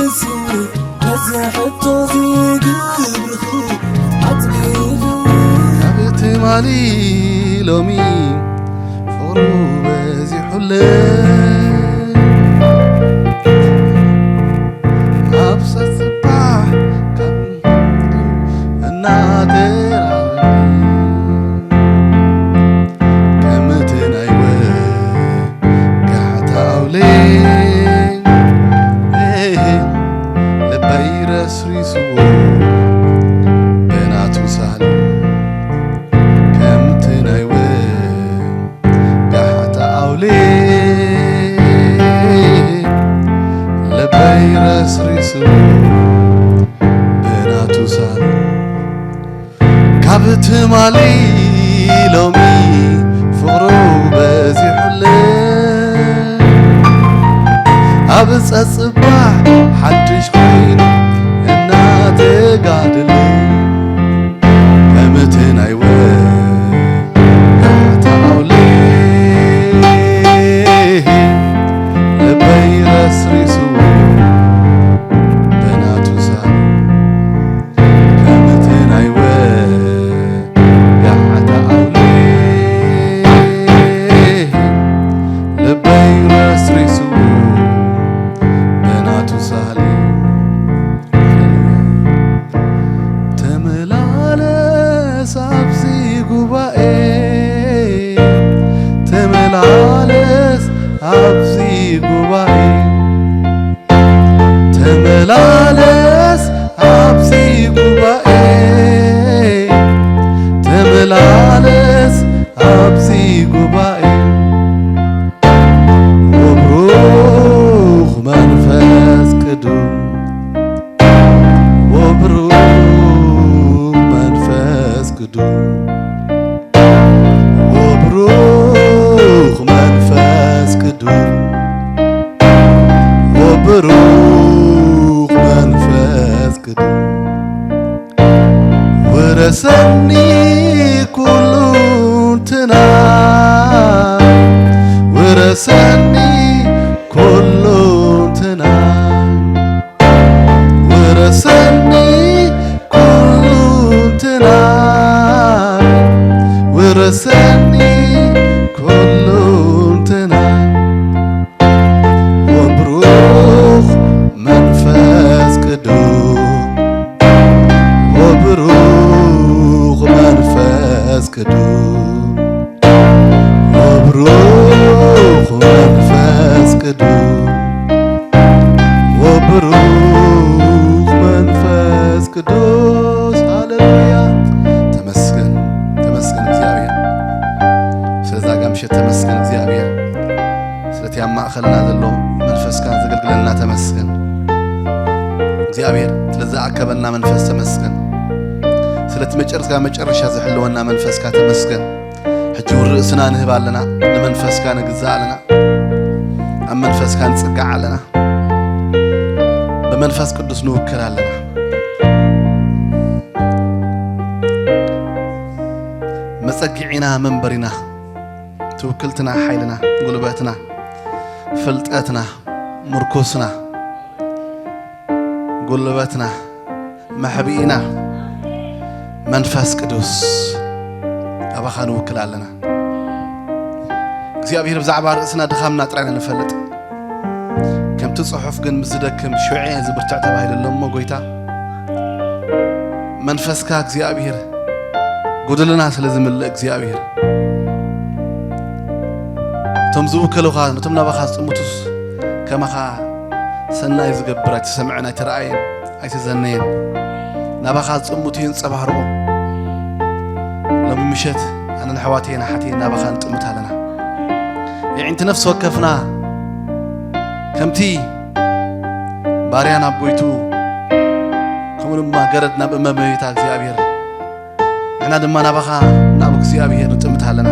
ነዚ ሕቶ እዚ ግብርኺ ኣጽኒዑ። ካብ ትማሊ ሎሚ ፍቕሩ በዚሑለይ። ኣብ ጸጽባሕ ከም እናተራረብኒ፣ ከምቲ ናይ ወጋሕታ ኣውሊዕ ልበይ ረስሪስዎ ብናቱ ሳሉ፣ ከምቲ ናይ ወጋሕታ ኣውሊዕ ልበይ ረስሪስዎ ብናቱ ሳሉ። ካብ ትማሊ ሎሚ ፍቕሩ በዚሑለይ። ኣብ ጸጽባሕ ሓድሽ ኮይኑ እናተጋደለ፣ ከምቲ ናይ ወጋሕታ ኣውሊዕ ልበይ ረስሪስዎ ብናቱ ሳሉ። ከምቲ ናይ ወጋሕታ ኣውሊዕ ልበይ ረስሪስዎ ብናቱ ሳሉ። ሃሌሉያ። ተመላለስ ኣብዚ ጉባኤ፣ ተመላለስ ኣብዚ ጉባኤ፣ ተመላለስ ኣብዚ ጉባኤ፣ ተመላለስ ኣብዚ ጉባኤ። ወብሩኽ መንፈስ ቅዱስ፣ ወብሩኽ መንፈስ ቅዱስ፣ ወብሩኽ መንፈስ ቅዱስ፣ ወብሩኽ መንፈስ ቅዱስ፣ ውረሰኒ ኩሉ እንትና፣ ውረሰኒ ኩሉ እንትና፣ ውረሰኒ ኩሉ እንትና፣ ውረሰኒ ኩሉ እንትና። ወብሩኽ መንፈስ ቅዱስ፣ ወብሩኽ መንፈስ ቅዱስ፣ ወብሩኽ መንፈስ ቅዱስ፣ ወብሩኽ መንፈስ ቅዱስ። ሃሌሉያ። ተመስገን፣ ተመስገን እግዚኣብሔር። ስለዛ ጋምሸት ተመስገን እግዚኣብሔር። ስለቲ ኣብ ማእኸልና ዘሎ መንፈስካ ዘገልግለና ተመስገን እግዚኣብሔር። ስለዚ ኣከበና መንፈስ ተመስገን። ስለቲ መጨረስካ መጨረሻ ዝሕልወና መንፈስካ ተመስገን። ሕጂ እውን ርእስና ንህብ ኣለና፣ ንመንፈስካ ንግዛእ ኣለና፣ ኣብ መንፈስካ ንጽጋዕ ኣለና፣ ብመንፈስ ቅዱስ ንውክል ኣለና። መጸጊዒና መንበሪና፣ ትውክልትና ሓይልና፣ ጉልበትና፣ ፍልጠትና፣ ምርኩስና፣ ጉልበትና፣ መሕብኢና፣ መንፈስ ቅዱስ ኣባኻ ንውክል ኣለና። እግዚኣብሔር ብዛዕባ ርእስና ድኻምና ጥራይ ኢና ንፈልጥ። ከምቲ ጽሑፍ ግን ምስ ዝደክም ሽዑ እየ ዝብርትዕ ተባሂሉ ኣሎ እሞ ጎይታ መንፈስካ እግዚኣብሔር ጎደለና ስለ ዝምልእ እግዚኣብሔር እቶም ዝውከሉኻ ነቶም ናባኻ ዝጥምቱስ ከማኻ ሰናይ ዝገብር ኣይተሰምዐን ኣይተረኣየን ኣይተዘነየን። ናባኻ ዝጥምቱ የንጸባርቑ። ሎሚ ምሸት ኣነን ኣሕዋተይን ኣሓተይን ናባኻ ንጥምት ኣለና። የዒንቲ ነፍሲ ወከፍና ከምቲ ባርያ ናብ ጎይቱ ከምኡ ድማ ገረድ ናብ እመቤታ እግዚኣብሔር ንሕና ድማ ናባኻ ናብ እግዚኣብሔር ንጥምት ኣለና።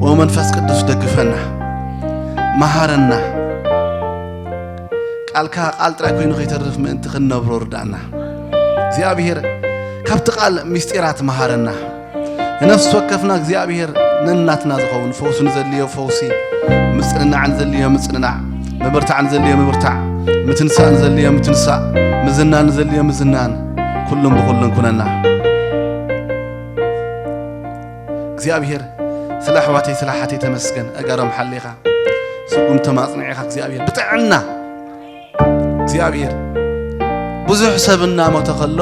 ኦ መንፈስ ቅዱስ ደግፈና፣ መሃረና። ቃልካ ቃል ጥራይ ኮይኑ ከይተርፍ ምእንቲ ክንነብሮ ርዳእና። እግዚኣብሔር ካብቲ ቃል ምስጢራት መሃረና። ንነፍሲ ወከፍና እግዚኣብሔር ነናትና ዝኸውን ፈውሲ ንዘድልዮ ፈውሲ፣ ምጽንናዕ ንዘድልዮ ምጽንናዕ፣ ምብርታዕ ንዘድልዮ ምብርታዕ፣ ምትንሳእ ንዘልዮ ምትንሳእ፣ ምዝናን ንዘልዮ ምዝናን፣ ኩሉን ብኹሉን ኩነና። እግዚኣብሔር ስለ ኣሕዋተይ ስለ ሓተይ ተመስገን። ኣእጋሮም ሓሊኻ ስጉምቶም ኣጽኒዕኻ እግዚኣብሔር ብጥዕና እግዚኣብሔር ብዙሕ ሰብ እናሞተ ከሎ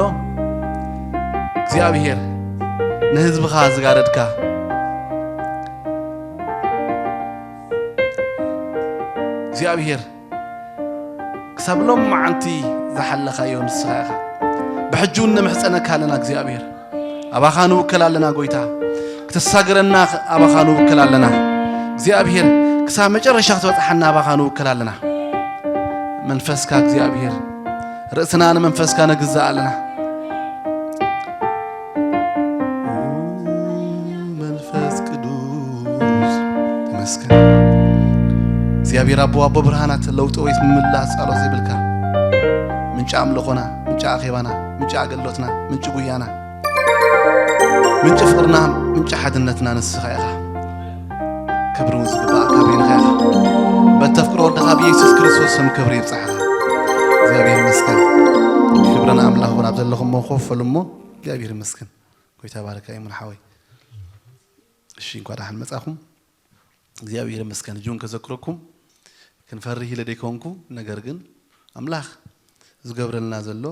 እግዚኣብሔር ንህዝብኻ ዝጋረድካ እግዚኣብሔር ክሳብ ሎማዓንቲ ዝሓለኻዮ ንስኻ ኢኻ። ብሕጂ እውን ንምሕጸነካ ኣለና እግዚኣብሔር። ኣባኻ ንውከል ኣለና ጎይታ። ክተሳግረና ኣባኻ ንውከል ኣለና እግዚኣብሔር። ክሳብ መጨረሻ ክትበጽሓና ኣባኻ ንውከል ኣለና። መንፈስካ እግዚኣብሔር ርእስና ንመንፈስካ ነግዛእ ኣለና። መንፈስ ቅዱስ ተመስገን። እግዚኣብሔር ኣቦ፣ ኣቦ ብርሃናት፣ ለውጢ ወይስ ምምላስ ጻሎት ዘይብልካ፣ ምንጪ ኣምልኾና፣ ምንጪ ኣኼባና፣ ምንጪ ኣገልግሎትና፣ ምንጪ ጉያና፣ ምንጪ ፍቕርና፣ ምንጪ ሓድነትና ንስኻ ኢኻ። ክብሪ እውን ዝግባኣካ በይንኻ ኢኻ። በተፍቅሮ ወድኻ ብየሱስ ክርስቶስ ስም ክብሪ ይብጻሕኻ። እግዚኣብሔር ይመስገን። ክብሪ ንኣምላኽ ይኹን። ኣብ ዘለኹሞ ኮፍ በሉ እሞ እግዚኣብሔር ይመስገን። ጎይታ ባረካ ይሙን ሓወይ። እሺ፣ እንኳ ደሓን መጻኹም። እግዚኣብሔር ይመስገን። እጅውን ከዘክረኩም ክንፈርህ ኢለ ደይኮንኩ፣ ነገር ግን ኣምላኽ ዝገብረልና ዘሎ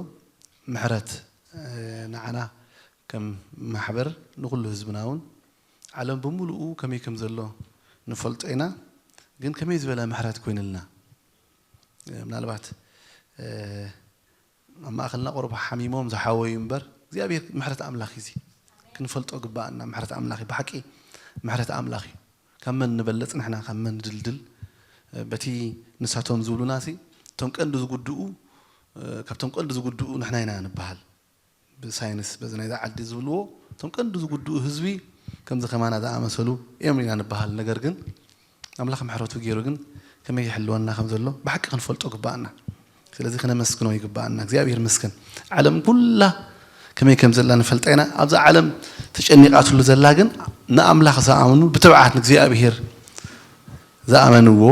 ምሕረት፣ እ፣ ንዓና ከም ማሕበር ንኹሉ ህዝብና እውን ዓለም ብምሉኡ ከመይ ከም ዘሎ ንፈልጦ ኢና። ግን ከመይ ዝበለ ምሕረት ኮይኑልና። እ፣ ምናልባት፣ እ፣ ኣብ ማእከልና ቁሩብ ሓሚሞም ዝሓወዩ እምበር፣ እግዚኣብሔር ምሕረት ኣምላኽ እዩ። እዚ ክንፈልጦ ግባኣና። ምሕረት ኣምላኽ እዩ። ብሓቂ ምሕረት ኣምላኽ እዩ። ካብ መን ንበልጽ ንሕና? ካብ መን ንድልድል? በቲ ንሳቶም ዝብሉናሲ፣ እቶም ቀንዲ ዝጉድኡ፣ ካብቶም ቀንዲ ዝጉድኡ ንሕና ኢና ንበሃል። ብሳይንስ በዚ ናይዛ ዓዲ ዝብልዎ፣ እቶም ቀንዲ ዝጉድኡ ህዝቢ ከምዚ ከማና ዝኣመሰሉ እዮም ኢና ንበሃል። ነገር ግን ኣምላኽ ምሕረቱ ገይሩ ግን ከመይ ይሕልወና ከም ዘሎ ብሓቂ ክንፈልጦ ግባኣና። ስለዚ ከነመስግኖ ይግባኣና። እግዚኣብሔር ይመስገን። ዓለም ኩላ ከመይ ከም ዘላ ንፈልጣ ኢና። ኣብዛ ዓለም ተጨኒቓትሉ ዘላ ግን ንኣምላኽ ዝኣምኑ ብትብዓት ንእግዚኣብሔር ዝኣመንዎ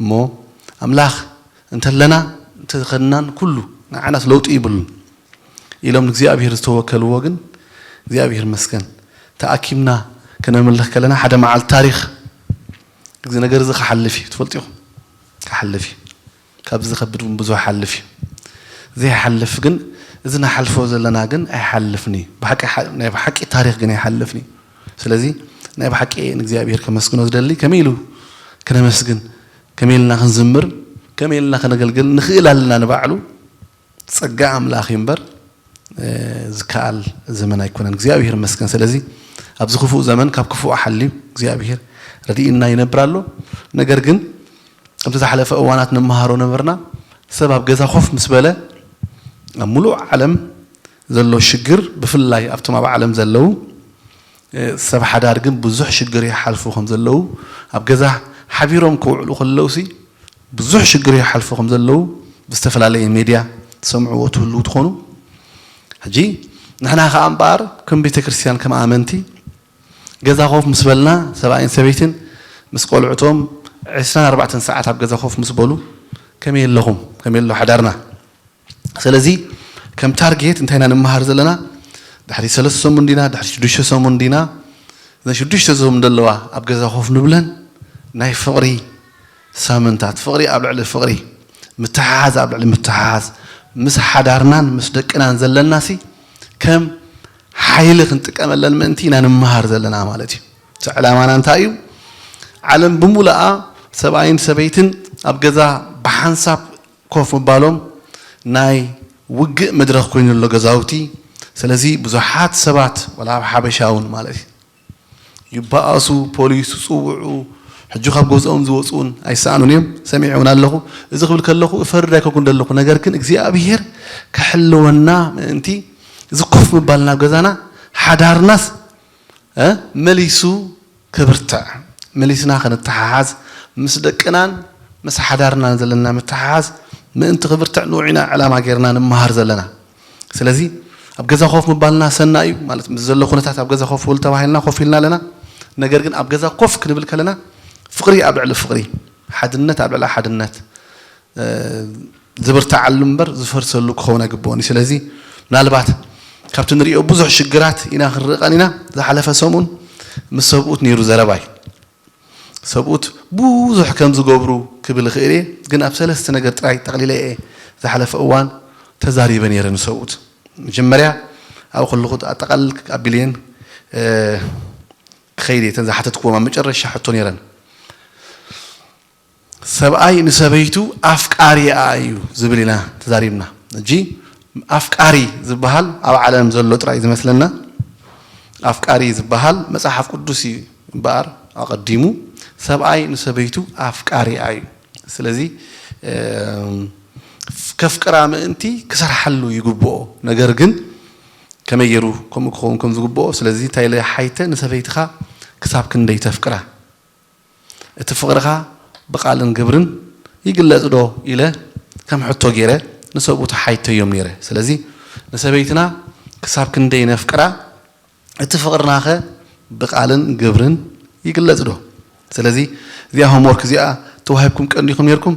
እሞ ኣምላኽ እንተለና እንተዝኸድናን ኩሉ ንዓናስ ለውጢ ይብሉን ኢሎም ንእግዚኣብሔር ዝተወከልዎ ግን እግዚኣብሔር ይመስገን። ተኣኪብና ከነምልኽ ከለና ሓደ መዓልቲ ታሪኽ እዚ ነገር እዚ ክሓልፍ እዩ፣ ትፈልጡ ኢኹም። ክሓልፍ እዩ። ካብዚ ዝኸብድ እውን ብዙሕ ሓልፍ እዩ። ዘይሓልፍ ግን፣ እዚ ንሓልፎ ዘለና ግን ኣይሓልፍን እዩ። ብሓቂ ሓ-፣ ናይ ብሓቂ ታሪኽ ግን ኣይሓልፍን እዩ። ስለዚ ናይ ብሓቂ ንእግዚኣብሔር ከመስግኖ ዝደሊ፣ ከመይ ኢሉ ክነመስግን፣ ከመይ ኢልና ክንዝምር፣ ከመይ ኢልና ከነገልግል ንኽእል ኣለና ንባዕሉ። ጸጋ ኣምላኽ እዩ እምበር፣ እ፣ ዝከኣል ዘመን ኣይኮነን። እግዚኣብሔር ይመስገን። ስለዚ ኣብዚ ክፉእ ዘመን ካብ ክፉእ ሓልዩ እግዚኣብሔር ረዲእና ይነብር ኣሎ። ነገር ግን ኣብቲ ዝሓለፈ እዋናት ንመሃሮ ነበርና። ሰብ ኣብ ገዛ ኮፍ ምስ በለ ኣብ ሙሉእ ዓለም ዘሎ ሽግር፣ ብፍላይ ኣብቶም ኣብ ዓለም ዘለዉ፣ እ፣ ሰብ ሓዳር ግን ብዙሕ ሽግር ይሓልፉ ከም ዘለዉ፣ ኣብ ገዛ ሓቢሮም ክውዕሉ ከለውሲ ብዙሕ ሽግር ይሓልፉ ከም ዘለዉ ብዝተፈላለየ ሜድያ ትሰምዕዎ ትህልዉ ትኾኑ። ሕጂ ንሕና ከኣ እምበኣር ከም ቤተ ክርስቲያን፣ ከም ኣመንቲ ገዛ ኮፍ ምስ በልና፣ ሰብኣይን ሰበይትን ምስ ቆልዑቶም ዕስራን ኣርባዕተን ሰዓት ኣብ ገዛ ኮፍ ምስ በሉ፣ ከመይ ኣለኹም? ከመይ ኣሎ ሓዳርና? ስለዚ ከም ታርጌት እንታይ ኢና ንመሃር ዘለና? ድሕሪ ሰለስተ ሰሙን ዲና? ድሕሪ ሽዱሽተ ሰሙን ዲና? እዘን ሽዱሽተ ሰሙን ዘለዋ ኣብ ገዛ ኮፍ ንብለን ናይ ፍቕሪ ሳምንታት፣ ፍቕሪ ኣብ ልዕሊ ፍቕሪ፣ ምትሓሓዝ ኣብ ልዕሊ ምትሓሓዝ፣ ምስ ሓዳርናን ምስ ደቅናን ዘለናሲ ከም ሓይሊ ክንጥቀመለን ምእንቲ ኢና ንመሃር ዘለና ማለት እዩ። እቲ ዕላማና እንታይ እዩ? ዓለም ብምሉኣ ሰብኣይን ሰበይትን ኣብ ገዛ ብሓንሳብ ኮፍ ምባሎም ናይ ውግእ መድረኽ ኮይኑ ኣሎ ገዛውቲ። ስለዚ ብዙሓት ሰባት፣ ወላ ኣብ ሓበሻ እውን ማለት እዩ፣ ይበኣሱ፣ ፖሊስ ይጽውዑ፣ ሕጂ ካብ ገዝኦም ዝወጹ እውን ኣይሰኣኑን እዮም። ሰሚዐ እውን ኣለኹ። እዚ ክብል ከለኹ እፈርድ ኣይኮንኩን ዘለኹ። ነገር ግን እግዚኣብሔር ክሕልወና ምእንቲ እዚ ኮፍ ምባል ናብ ገዛና፣ ሓዳርናስ፣ እ፣ መሊሱ ክብርትዕ፣ መሊስና ክንተሓሓዝ፣ ምስ ደቅናን ምስ ሓዳርናን ዘለና ምትሓሓዝ ምእንቲ ክብርትዕ ንዑ ኢና ዕላማ ጌርና ንመሃር ዘለና። ስለዚ ኣብ ገዛ ኮፍ ምባልና ሰናይ እዩ ማለት፣ ምስ ዘሎ ኩነታት ኣብ ገዛ ኮፍ በሉ ተባሂልና ኮፍ ኢልና ኣለና። ነገር ግን ኣብ ገዛ ኮፍ ክንብል ከለና ፍቕሪ ኣብ ልዕሊ ፍቕሪ፣ ሓድነት ኣብ ልዕሊ ሓድነት፣ ዝብርትዓሉ እምበር ዝፈርሰሉ ክኸውን ኣይግብኦን እዩ። ስለዚ ምናልባት ካብቲ ንሪኦ ብዙሕ ሽግራት ኢና ክንርኢ ቀኒና። ዝሓለፈ ሰሙን ምስ ሰብኡት ነይሩ ዘረባይ። ሰብኡት ብዙሕ ከም ዝገብሩ ክብል እኽእል እየ፣ ግን ኣብ ሰለስተ ነገር ጥራይ ጠቕሊለ እየ ዝሓለፈ እዋን ተዛሪበ ነይረ ንሰብኡት። መጀመርያ ኣብ ከለኹ ኣጠቓልል ኣቢለየን ክኸይድ እየ። እተን ዝሓተትክዎም ኣብ መጨረሻ ሕቶ ነይረን። ሰብኣይ ንሰበይቱ ኣፍቃሪኣ እዩ ዝብል ኢና ተዛሪብና። ሕጂ ኣፍቃሪ ዝበሃል ኣብ ዓለም ዘሎ ጥራይ ዝመስለና። ኣፍቃሪ ዝበሃል መጽሓፍ ቅዱስ እዩ እምበኣር ኣቐዲሙ ሰብኣይ ንሰበይቱ ኣፍቃሪኣ እዩ። ስለዚ ከፍቅራ ምእንቲ ክሰርሓሉ ይግብኦ። ነገር ግን ከመይ ገይሩ ከምኡ ክኸውን ከም ዝግብኦ። ስለዚ እንታይ ኢለ ሓይተ፣ ንሰበይትኻ ክሳብ ክንደይ ተፍቅራ? እቲ ፍቕርኻ ብቓልን ግብርን ይግለጽ ዶ ኢለ ከም ሕቶ ገይረ ንሰብኡት ሓይተዮም ነይረ። ስለዚ ንሰበይትና ክሳብ ክንደይ ነፍቅራ፣ እቲ ፍቕርናኸ ብቓልን ግብርን ይግለጽ ዶ? ስለዚ እዚኣ ሆምወርክ እዚኣ ተዋሂብኩም ቀኒኹም ነይርኩም።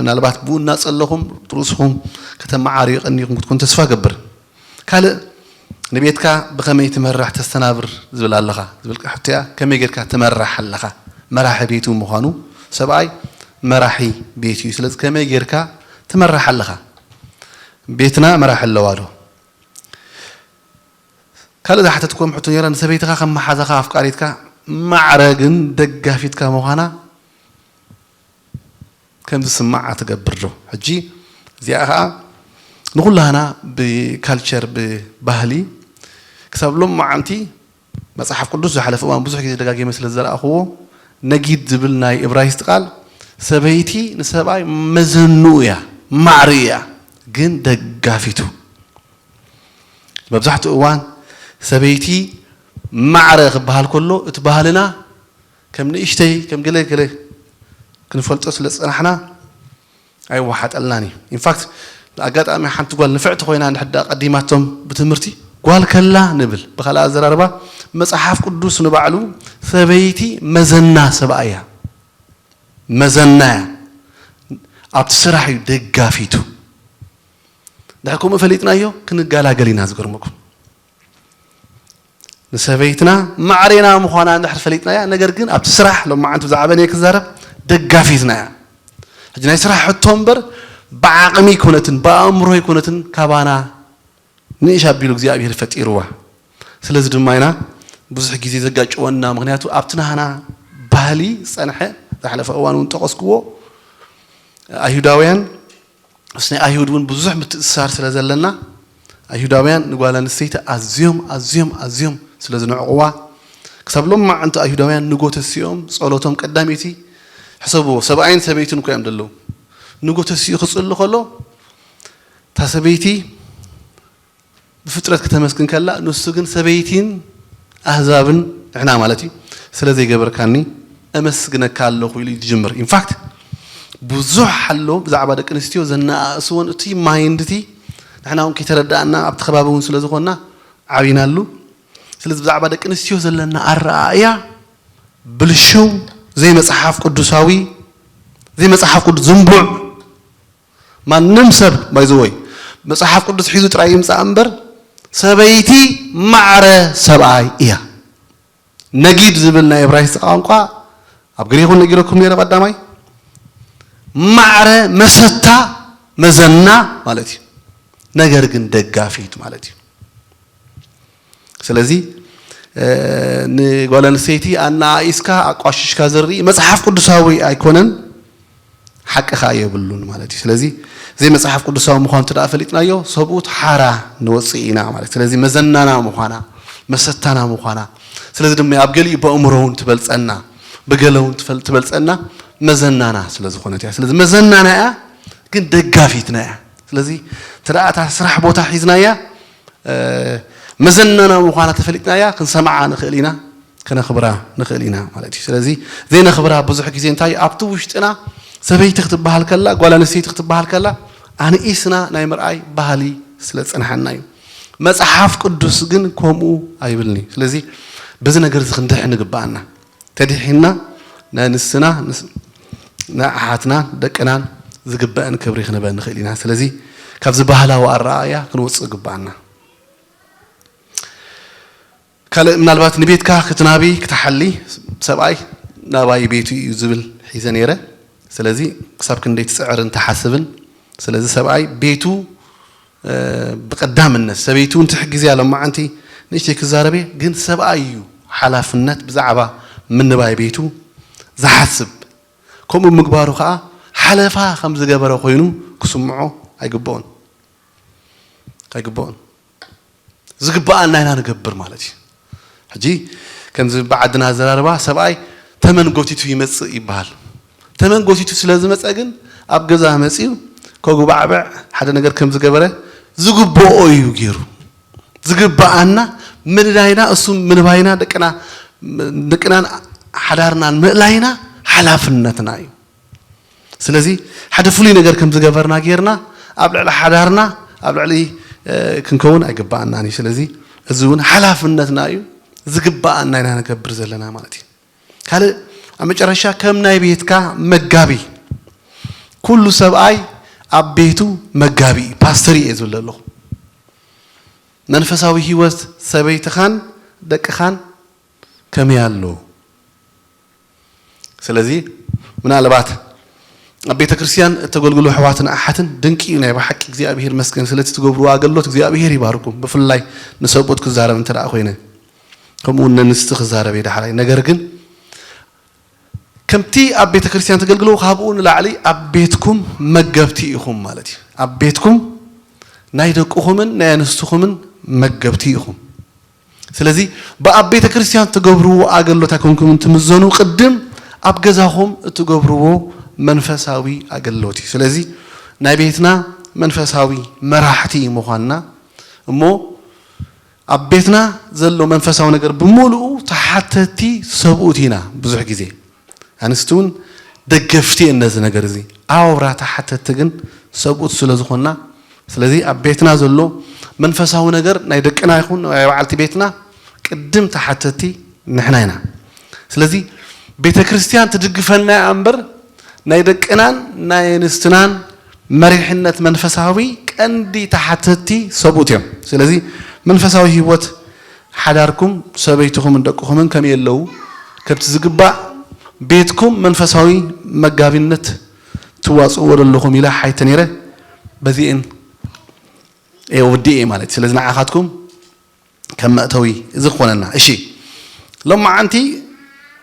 ምናልባት ብኡ እናጸለኹም ርእስኹም ከተመዓርዩ ቀኒኹም ክትኮን ተስፋ ገብር። ካልእ ንቤትካ ብኸመይ ትመርሕ ተስተናብር ዝብል ኣለኻ ዝብል ሕቶ እያ። ከመይ ጌርካ ትመርሕ ኣለኻ? መራሒ ቤቱ ምዃኑ ሰብኣይ መራሒ ቤት እዩ። ስለዚ ከመይ ጌርካ ትመርሕ ኣለኻ? ቤትና መራሒ ኣለዋ ዶ? ካልእ ዝሓተትኩም ሕቶ ነይራ፣ ንሰበይትኻ ከም መሓዛኻ ኣፍቃሪትካ ማዕረ ግን ደጋፊትካ ምዃና ከም ዝስምዓ ትገብር ዶ? ሕጂ እዚኣ ኸዓ ንኹላህና ብካልቸር ብባህሊ ክሳብ ሎም መዓልቲ መጽሓፍ ቅዱስ ዝሓለፈ እዋን ብዙሕ ግዜ ደጋጊመ ስለ ዝዘረኣኽዎ ነጊድ ዝብል ናይ እብራይስጥ ቃል ሰበይቲ ንሰብኣይ መዘንኡ እያ፣ ማዕሪ እያ፣ ግን ደጋፊቱ። መብዛሕትኡ እዋን ሰበይቲ ማዕረ ክበሃል ከሎ እቲ ባህልና ከም ንእሽተይ ከም ገለ ገለ ክንፈልጦ ስለ ዝጸናሕና ኣይወሓጠልናን እዩ። ኢንፋክት ኣጋጣሚ ሓንቲ ጓል ንፍዕቲ ኮይና እንድሕር ደኣ ቀዲማቶም ብትምህርቲ ጓል ከላ ንብል። ብኻልእ ኣዘራርባ መጽሓፍ ቅዱስ ንባዕሉ ሰበይቲ መዘና ሰብኣይ እያ። መዘና እያ። ኣብቲ ስራሕ እዩ ደጋፊቱ። ድሕር ከምኡ ፈሊጥናዮ ክንገላገል ኢና ዝገርመኩም። ንሰበይትና ማዕሬና ምዃና እንድሕር ፈሊጥናያ፣ ነገር ግን ኣብቲ ስራሕ ሎማዓንቲ ብዛዕባ ነይ ክዛረብ ደጋፊትና እያ። ሕጂ ናይ ስራሕ ሕቶ እምበር ብዓቕሚ ኣይኮነትን ብኣእምሮ ኣይኮነትን ካባና ንእሽ ኣቢሉ እግዚኣብሔር ፈጢርዋ። ስለዚ ድማ ኢና ብዙሕ ግዜ ዘጋጭወና፣ ምኽንያቱ ኣብቲ ናህና ባህሊ ዝጸንሐ ዝሓለፈ እዋን እውን ጠቐስክዎ ኣይሁዳውያን ምስ ናይ ኣይሁድ እውን ብዙሕ ምትእስሳር ስለ ዘለና ኣይሁዳውያን ንጓል ኣንስተይቲ ኣዝዮም ኣዝዮም ኣዝዮም ስለ ዝንዕቕዋ ክሳብ ሎማዓንቲ ኣይሁዳውያን ንጎ ተሲኦም ጸሎቶም ቀዳመይቲ ሕሰብዎ ሰብኣይን ሰበይትን እኮ እዮም ዘለዉ ንጎ ተሲኡ ክጽሊ ከሎ እታ ሰበይቲ ብፍጥረት ክተመስግን ከላ ንሱ ግን ሰበይቲን ኣህዛብን ንሕና ማለት እዩ ስለ ዘይገበርካኒ እመስግነካ ኣለኹ ኢሉ እዩ ዝጅምር ኢንፋክት ብዙሕ ኣሎ ብዛዕባ ደቂ ኣንስትዮ ዘነኣእስወን እቲ ማይንድ እቲ ንሕና እውን ከይተረዳእና ኣብቲ ከባቢ እውን ስለ ዝኾንና ዓቢናሉ ስለዚ ብዛዕባ ደቂ ኣንስትዮ ዘለና ኣረኣእያ ብልሽው ዘይመፅሓፍ ቅዱሳዊ ዘይመፅሓፍ ቅዱስ ዝንቡዕ ማንም ሰብ ባይዘወይ መፅሓፍ ቅዱስ ሒዙ ጥራይ ይምፃእ እምበር ሰበይቲ ማዕረ ሰብኣይ እያ። ነጊድ ዝብል ናይ እብራይስጥ ቋንቋ ኣብ ግሪኹ ነጊረኩም ነይረ ቀዳማይ ማዕረ መሰታ መዘና ማለት እዩ። ነገር ግን ደጋፊት ማለት እዩ። ስለዚ ንጓል ኣንስተይቲ ኣነኣኢስካ ኣቋሽሽካ ዝርኢ መፅሓፍ ቅዱሳዊ ኣይኮነን። ሓቅኻ የብሉን ማለት እዩ። ስለዚ ዘይመጽሓፍ ቅዱሳዊ ምዃኑ እንተ ደኣ ፈሊጥናዮ ሰብኡት ሓራ ንወጽእ ኢና ማለት እዩ። ስለዚ መዘናና ምዃና መሰታና ምዃና ስለዚ ድማ ኣብ ገሊኡ በእምሮ እውን ትበልጸና ብገለ እውን ትበልጸና መዘናና ስለ ዝኾነት እያ። ስለዚ መዘናና እያ ግን ደጋፊትና እያ። ስለዚ እንተ ደኣ እታ ስራሕ ቦታ ሒዝናያ መዘናና ምዃና ተፈሊጥናያ ክንሰምዓ ንኽእል ኢና። ከነኽብራ ንኽእል ኢና ማለት እዩ። ስለዚ ዘይነኽብራ ብዙሕ ግዜ እንታይ ኣብቲ ውሽጥና ሰበይቲ ክትበሃል ከላ ጓል ኣንስተይቲ ክትበሃል ከላ ኣንኢስና ናይ ምርኣይ ባህሊ ስለ ዝጸንሓና እዩ። መጽሓፍ ቅዱስ ግን ከምኡ ኣይብልኒ። ስለዚ በዚ ነገር እዚ ክንድሕን ይግብኣና። ተዲሒና ንኣንስትና ንኣሓትናን ደቅናን ዝግበአን ክብሪ ክንበ ንኽእል ኢና። ስለዚ ካብዚ ባህላዊ ኣረኣእያ ክንወፅእ ግባኣና። ካልእ ምናልባት ንቤትካ ክትናቢ ክትሓሊ ሰብኣይ ናባይ ቤቱ እዩ ዝብል ሒዘ ነይረ። ስለዚ ክሳብ ክንደይ ትፅዕርን ትሓስብን። ስለዚ ሰብኣይ ቤቱ ብቐዳምነት ሰበይቱ እንትሕግዝያ ሎማዓንቲ ንእሽተይ ክዛረብ እየ፣ ግን ሰብኣይ እዩ ሓላፍነት ብዛዕባ ምንባይ ቤቱ ዝሓስብ። ከምኡ ምግባሩ ከዓ ሓለፋ ከም ዝገበረ ኮይኑ ክስምዖ ኣይግብኦን ኣይግብኦን። ዝግብኣና ኢና ንገብር ማለት እዩ። ሕጂ ከምዚ ብዓድና ኣዘራርባ ሰብኣይ ተመን ጎቲቱ ይመጽእ ይበሃል። ተመን ጎቲቱ ስለ ዝመጸ ግን ኣብ ገዛ መጺኡ ከጉባዕብዕ ሓደ ነገር ከም ዝገበረ ዝግብኦ እዩ ገይሩ። ዝግብኣና ምንዳይና እሱ ምንባይና ደቅና ደቅናን ሓዳርናን ምእላይና ሓላፍነትና እዩ። ስለዚ ሓደ ፍሉይ ነገር ከም ዝገበርና ጌርና ኣብ ልዕሊ ሓዳርና ኣብ ልዕሊ ክንከውን ኣይግባኣናን እዩ። ስለዚ እዚ እውን ሓላፍነትና እዩ። ዝግባኣና ኢና ንገብር ዘለና ማለት እዩ። ካልእ ኣብ መጨረሻ ከም ናይ ቤትካ መጋቢ ኩሉ ሰብኣይ ኣብ ቤቱ መጋቢ እዩ። ፓስተር እየ ዝብል ዘለኹ። መንፈሳዊ ህይወት ሰበይትኻን ደቅኻን ከመይ ኣሎ? ስለዚ ምናልባት ኣብ ቤተ ክርስቲያን እተገልግሉ ኣሕዋትን ኣሓትን ድንቂ እዩ። ናይ ብሓቂ እግዚኣብሔር ይመስገን ስለቲ ትገብርዎ ኣገልግሎት እግዚኣብሔር ይባርኩም። ብፍላይ ንሰብኡት ክዛረብ እንተ ደኣ ኮይነ ከምኡ እውን ነንስቲ ክዛረብ እየ ዳሕራይ። ነገር ግን ከምቲ ኣብ ቤተ ክርስቲያን ተገልግሉ ካብኡ ንላዕሊ ኣብ ቤትኩም መገብቲ ኢኹም ማለት እዩ። ኣብ ቤትኩም ናይ ደቅኹምን ናይ ኣንስትኹምን መገብቲ ኢኹም። ስለዚ ብኣብ ቤተ ክርስቲያን ትገብርዎ ኣገልግሎት ኣይኮንኩምን ትምዘኑ፣ ቅድም ኣብ ገዛኹም እትገብርዎ መንፈሳዊ ኣገልግሎት እዩ። ስለዚ ናይ ቤትና መንፈሳዊ መራሕቲ ምዃንና እሞ ኣብ ቤትና ዘሎ መንፈሳዊ ነገር ብምሉኡ ተሓተቲ ሰብኡት ኢና። ብዙሕ ግዜ ኣንስቲ እውን ደገፍቲ እየን ነዚ ነገር እዚ። ኣውራ ተሓተቲ ግን ሰብኡት ስለ ዝኾንና፣ ስለዚ ኣብ ቤትና ዘሎ መንፈሳዊ ነገር ናይ ደቅና ይኹን ናይ በዓልቲ ቤትና ቅድም ተሓተቲ ንሕና ኢና። ስለዚ ቤተ ክርስቲያን ትድግፈና እያ እምበር ናይ ደቅናን ናይ ኣንስትናን መሪሕነት መንፈሳዊ ቀንዲ ተሓተቲ ሰብኡት እዮም። ስለዚ መንፈሳዊ ህይወት ሓዳርኩም ሰበይትኹምን ደቅኹምን ከመይ ኣለዉ ከምቲ ዝግባእ ቤትኩም መንፈሳዊ መጋቢነት ትዋፅእዎ ዘለኹም ኢለ ሓይተ ነይረ። በዚኤን እየ ወዲኤ ማለት እዩ። ስለዚ ንዓኻትኩም ከም መእተዊ እዚ ክኾነና። እሺ፣ ሎማዓንቲ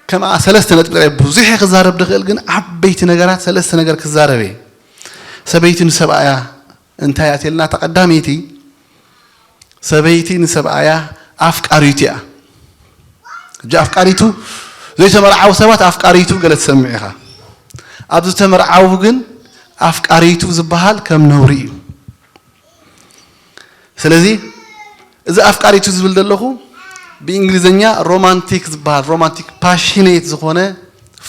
ከምኣ ሰለስተ ነጥቢ ጥራይ ብዙሕ እየ ክዛረብ ድኽእል፣ ግን ዓበይቲ ነገራት ሰለስተ ነገር ክዛረብ እየ። ሰበይቲ ንሰብኣያ እንታይ እያ ትብለና? እታ ቀዳመይቲ ሰበይቲ ንሰብኣያ ኣፍቃሪቱ እያ። ሕጂ ኣፍቃሪቱ ዘይተመርዓዉ ሰባት ኣፍቃሪቱ ገለ ትሰምዕ ኢኻ። ኣብ ዝተመርዓዉ ግን ኣፍቃሪቱ ዝበሃል ከም ነውሪ እዩ። ስለዚ እዚ ኣፍቃሪቱ ዝብል ዘለኹ ብእንግሊዝኛ ሮማንቲክ ዝበሃል ሮማንቲክ ፓሽኔት ዝኾነ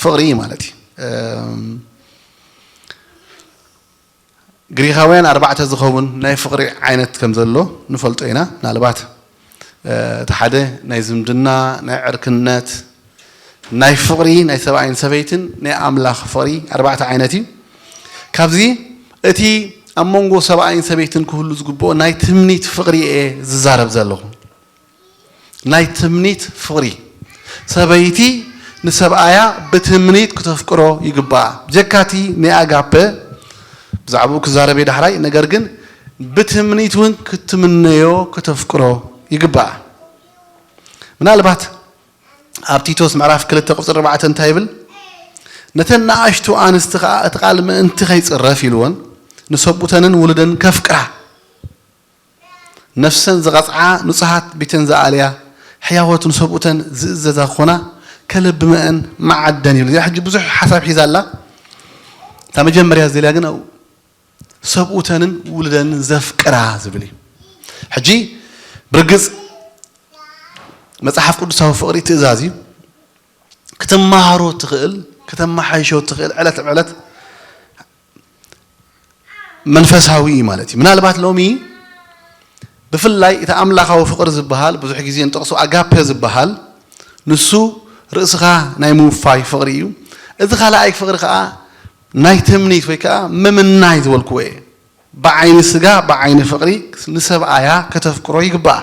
ፍቕሪ ማለት እዩ። እም፣ ግሪኻውያን ኣርባዕተ ዝኸውን ናይ ፍቕሪ ዓይነት ከም ዘሎ ንፈልጦ ኢና። ምናልባት እቲ ሓደ ናይ ዝምድና ናይ ዕርክነት ናይ ፍቕሪ ናይ ሰብኣይን ሰበይትን ናይ ኣምላኽ ፍቕሪ ኣርባዕተ ዓይነት እዩ። ካብዚ እቲ ኣብ መንጎ ሰብኣይን ሰበይትን ክህሉ ዝግብኦ ናይ ትምኒት ፍቕሪ እየ ዝዛረብ ዘለኹ። ናይ ትምኒት ፍቕሪ ሰበይቲ ንሰብኣያ ብትምኒት ክተፍቅሮ ይግባኣ። ብጀካቲ ናይ ኣጋፐ ብዛዕባኡ ክዛረብ እየ ዳሕራይ፣ ነገር ግን ብትምኒት እውን ክትምነዮ ክተፍቅሮ ይግባኣ። ምናልባት ኣብ ቲቶስ ምዕራፍ ክልተ ቁፅሪ ኣርባዕተ እንታይ ይብል? ነተን ንኣሽቱ ኣንስቲ ኸዓ እቲ ቃል ምእንቲ ከይፅረፍ ኢልወን ንሰብኡተንን ውሉደን ከፍቅራ ነፍሰን ዝቐጽዓ ንጹሃት ቢተን ዝኣልያ ሕያወት ንሰብኡተን ዝእዘዛ ክኾና ከለብመአን መዓደን ይብል። እዚኣ ሕጂ ብዙሕ ሓሳብ ሒዛ ኣላ። እታ መጀመርያ ዝደልያ ግን ኣብኡ ሰብኡተንን ውሉደንን ዘፍቅራ ዝብል እዩ። ሕጂ ብርግጽ መጽሓፍ ቅዱሳዊ ፍቕሪ ትእዛዝ እዩ። ክትመሃሮ ትኽእል፣ ከተመሓይሾ ትኽእል ዕለት ብዕለት መንፈሳዊ እዩ ማለት እዩ። ምናልባት ሎሚ ብፍላይ እቲ ኣምላኻዊ ፍቕሪ ዝበሃል ብዙሕ ግዜ ንጠቕሶ ኣጋፔ ዝበሃል ንሱ ርእስኻ ናይ ምውፋይ ፍቕሪ እዩ። እዚ ካልኣይ ፍቕሪ ከዓ ናይ ትምኒት ወይ ከዓ ምምናይ ዝበልክዎ እየ። ብዓይኒ ስጋ፣ ብዓይኒ ፍቕሪ ንሰብኣያ ከተፍቅሮ ይግባኣ።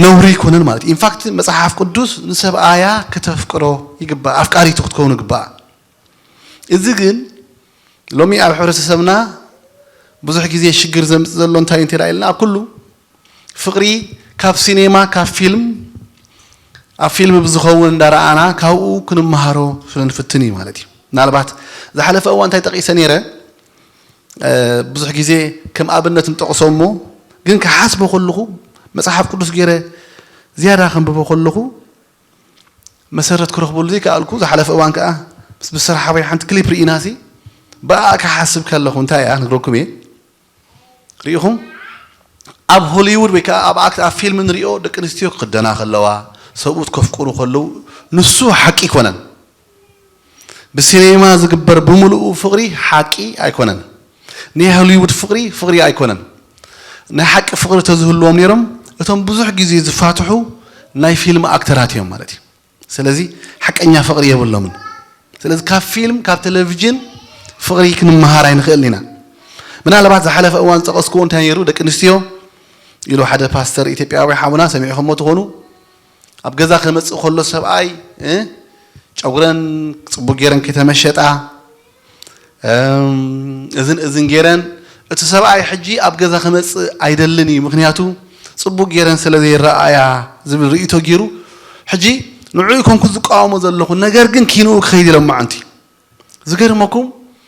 ነውሪ ኣይኮነን ማለት እዩ። ኢንፋክት መጽሓፍ ቅዱስ ንሰብኣያ ከተፍቅሮ ይግባኣ፣ ኣፍቃሪቱ ክትከውን ይግባኣ። እዚ ግን ሎሚ ኣብ ሕብረተሰብና ብዙሕ ግዜ ሽግር ዘምጽእ ዘሎ እንታይ እንተ ኢልና፣ ኣብ ኩሉ ፍቕሪ ካብ ሲኔማ፣ ካብ ፊልም፣ ኣብ ፊልም ብዝኸውን እንዳረኣና ካብኡ ክንመሃሮ ስለንፍትን እዩ ማለት እዩ። ምናልባት ዝሓለፈ እዋን እንታይ ጠቒሰ ነይረ? እ፣ ብዙሕ ግዜ ከም ኣብነት ንጠቕሶ እሞ፣ ግን ክሓስቦ ከለኹ መጽሓፍ ቅዱስ ገይረ ዝያዳ ከንብቦ ከለኹ መሰረት ክረኽበሉ ዘይከኣልኩ፣ ዝሓለፈ እዋን ከኣ ምስ ብስራሕ ሓወይ ሓንቲ ክሊፕ ርኢናሲ፣ ብኣ ክሓስብ ከለኹ እንታይ እያ ነግረኩም እየ። ርኢኹም? ኣብ ሆሊውድ ወይ ከኣ ኣብ ኣክት፣ ኣብ ፊልም ንሪኦ ደቂ ኣንስትዮ ክኽደና ከለዋ፣ ሰብኡት ከፍቅሩ ከለዉ፣ ንሱ ሓቂ ኣይኮነን። ብሲኔማ ዝግበር ብምሉኡ ፍቕሪ ሓቂ ኣይኮነን። ናይ ሆሊውድ ፍቕሪ፣ ፍቕሪ ኣይኮነን። ናይ ሓቂ ፍቕሪ ተዝህልዎም ነይሮም፣ እቶም ብዙሕ ግዜ ዝፋትሑ ናይ ፊልም ኣክተራት እዮም ማለት እዩ። ስለዚ ሓቀኛ ፍቕሪ የብሎምን። ስለዚ ካብ ፊልም፣ ካብ ቴሌቪዥን ፍቕሪ ክንመሃር ኣይንኽእልን ኢና። ምናልባት ዝሓለፈ እዋን ዝጠቐስክዎ እንታይ ነይሩ? ደቂ ኣንስትዮ ኢሉ ሓደ ፓስተር ኢትዮጵያዊ ሓውና ሰሚዕኹሞ ትኾኑ። ኣብ ገዛ ክመጽእ ከሎ ሰብኣይ፣ እ፣ ጨጉረን ጽቡቅ ገይረን ከይተመሸጣ፣ እም፣ እዝን እዝን ገይረን፣ እቲ ሰብኣይ ሕጂ ኣብ ገዛ ክመጽእ ኣይደልን እዩ፣ ምኽንያቱ ጽቡቅ ገይረን ስለ ዘይረኣያ ዝብል ርእይቶ ገይሩ፣ ሕጂ ንዕኡ ኮንኩ ዝቃወሞ ዘለኹ፣ ነገር ግን ኪንኡ ክኸይድ ኢሎም መዓንቲ። ዝገርመኩም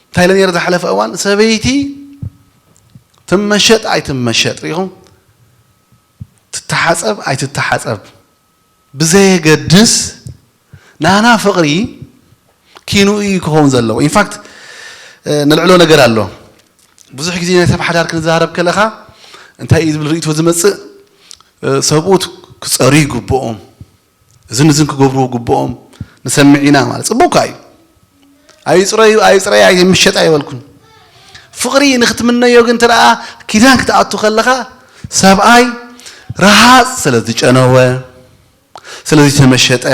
እንታይ ኢለ ነይረ ዝሓለፈ እዋን፣ ሰበይቲ ትመሸጥ ኣይትመሸጥ፣ ርኢኹም? ትተሓጸብ ኣይትተሓጸብ ብዘየገድስ፣ ናና ፍቕሪ ኪንኡ እዩ ክኸውን ዘለዎ። ኢንፋክት፣ እ፣ ነልዕሎ ነገር ኣሎ። ብዙሕ ግዜ ናይ ሰብ ሓዳር ክንዛረብ ከለኻ እንታይ እዩ ዝብል ርእይቶ ዝመጽእ? እ፣ ሰብኡት ክጸርዩ ይግብኦም፣ እዝን እዝን ክገብርዎ ግብኦም ንሰምዕ ኢና ማለት ጽቡቅ እዩ። ኣይጽረዩ፣ ኣይጽረይ፣ ኣይምሸጥ ኣይበልኩን። ፍቕሪ ንኽትምነዮ ግን ትርኣ ኪዳን ክትኣቱ ከለኻ ሰብኣይ ረሃጽ ስለ ዝጨነወ፣ ስለ ዝተመሸጠ፣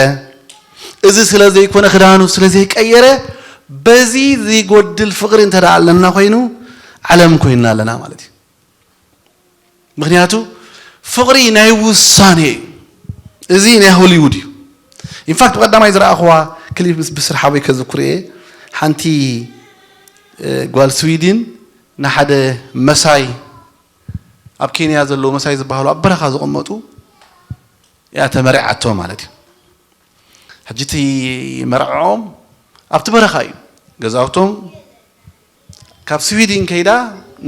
እዚ ስለ ዘይኮነ፣ ክዳኑ ስለ ዘይቀየረ፣ በዚ ዝጎድል ፍቕሪ እንተ ደኣ ኣለና ኮይኑ፣ ዓለም ኮይንና ኣለና ማለት እዩ። ምኽንያቱ ፍቕሪ ናይ ውሳኔ እዩ። እዚ ናይ ሆሊውድ እዩ። ኢንፋክት ብቐዳማይ ዝረኣኽዋ ክሊፕ ምስ ብስር ሓወይ ከዝክር እየ። ሓንቲ፣ እ፣ ጓል ስዊድን ንሓደ መሳይ፣ ኣብ ኬንያ ዘለዉ መሳይ ዝበሃሉ ኣብ በረኻ ዝቕመጡ እያ ተመሪዓቶ ማለት እዩ። ሕጂ እቲ መርዕኦም ኣብቲ በረኻ እዩ። ገዛውቶም ካብ ስዊድን ከይዳ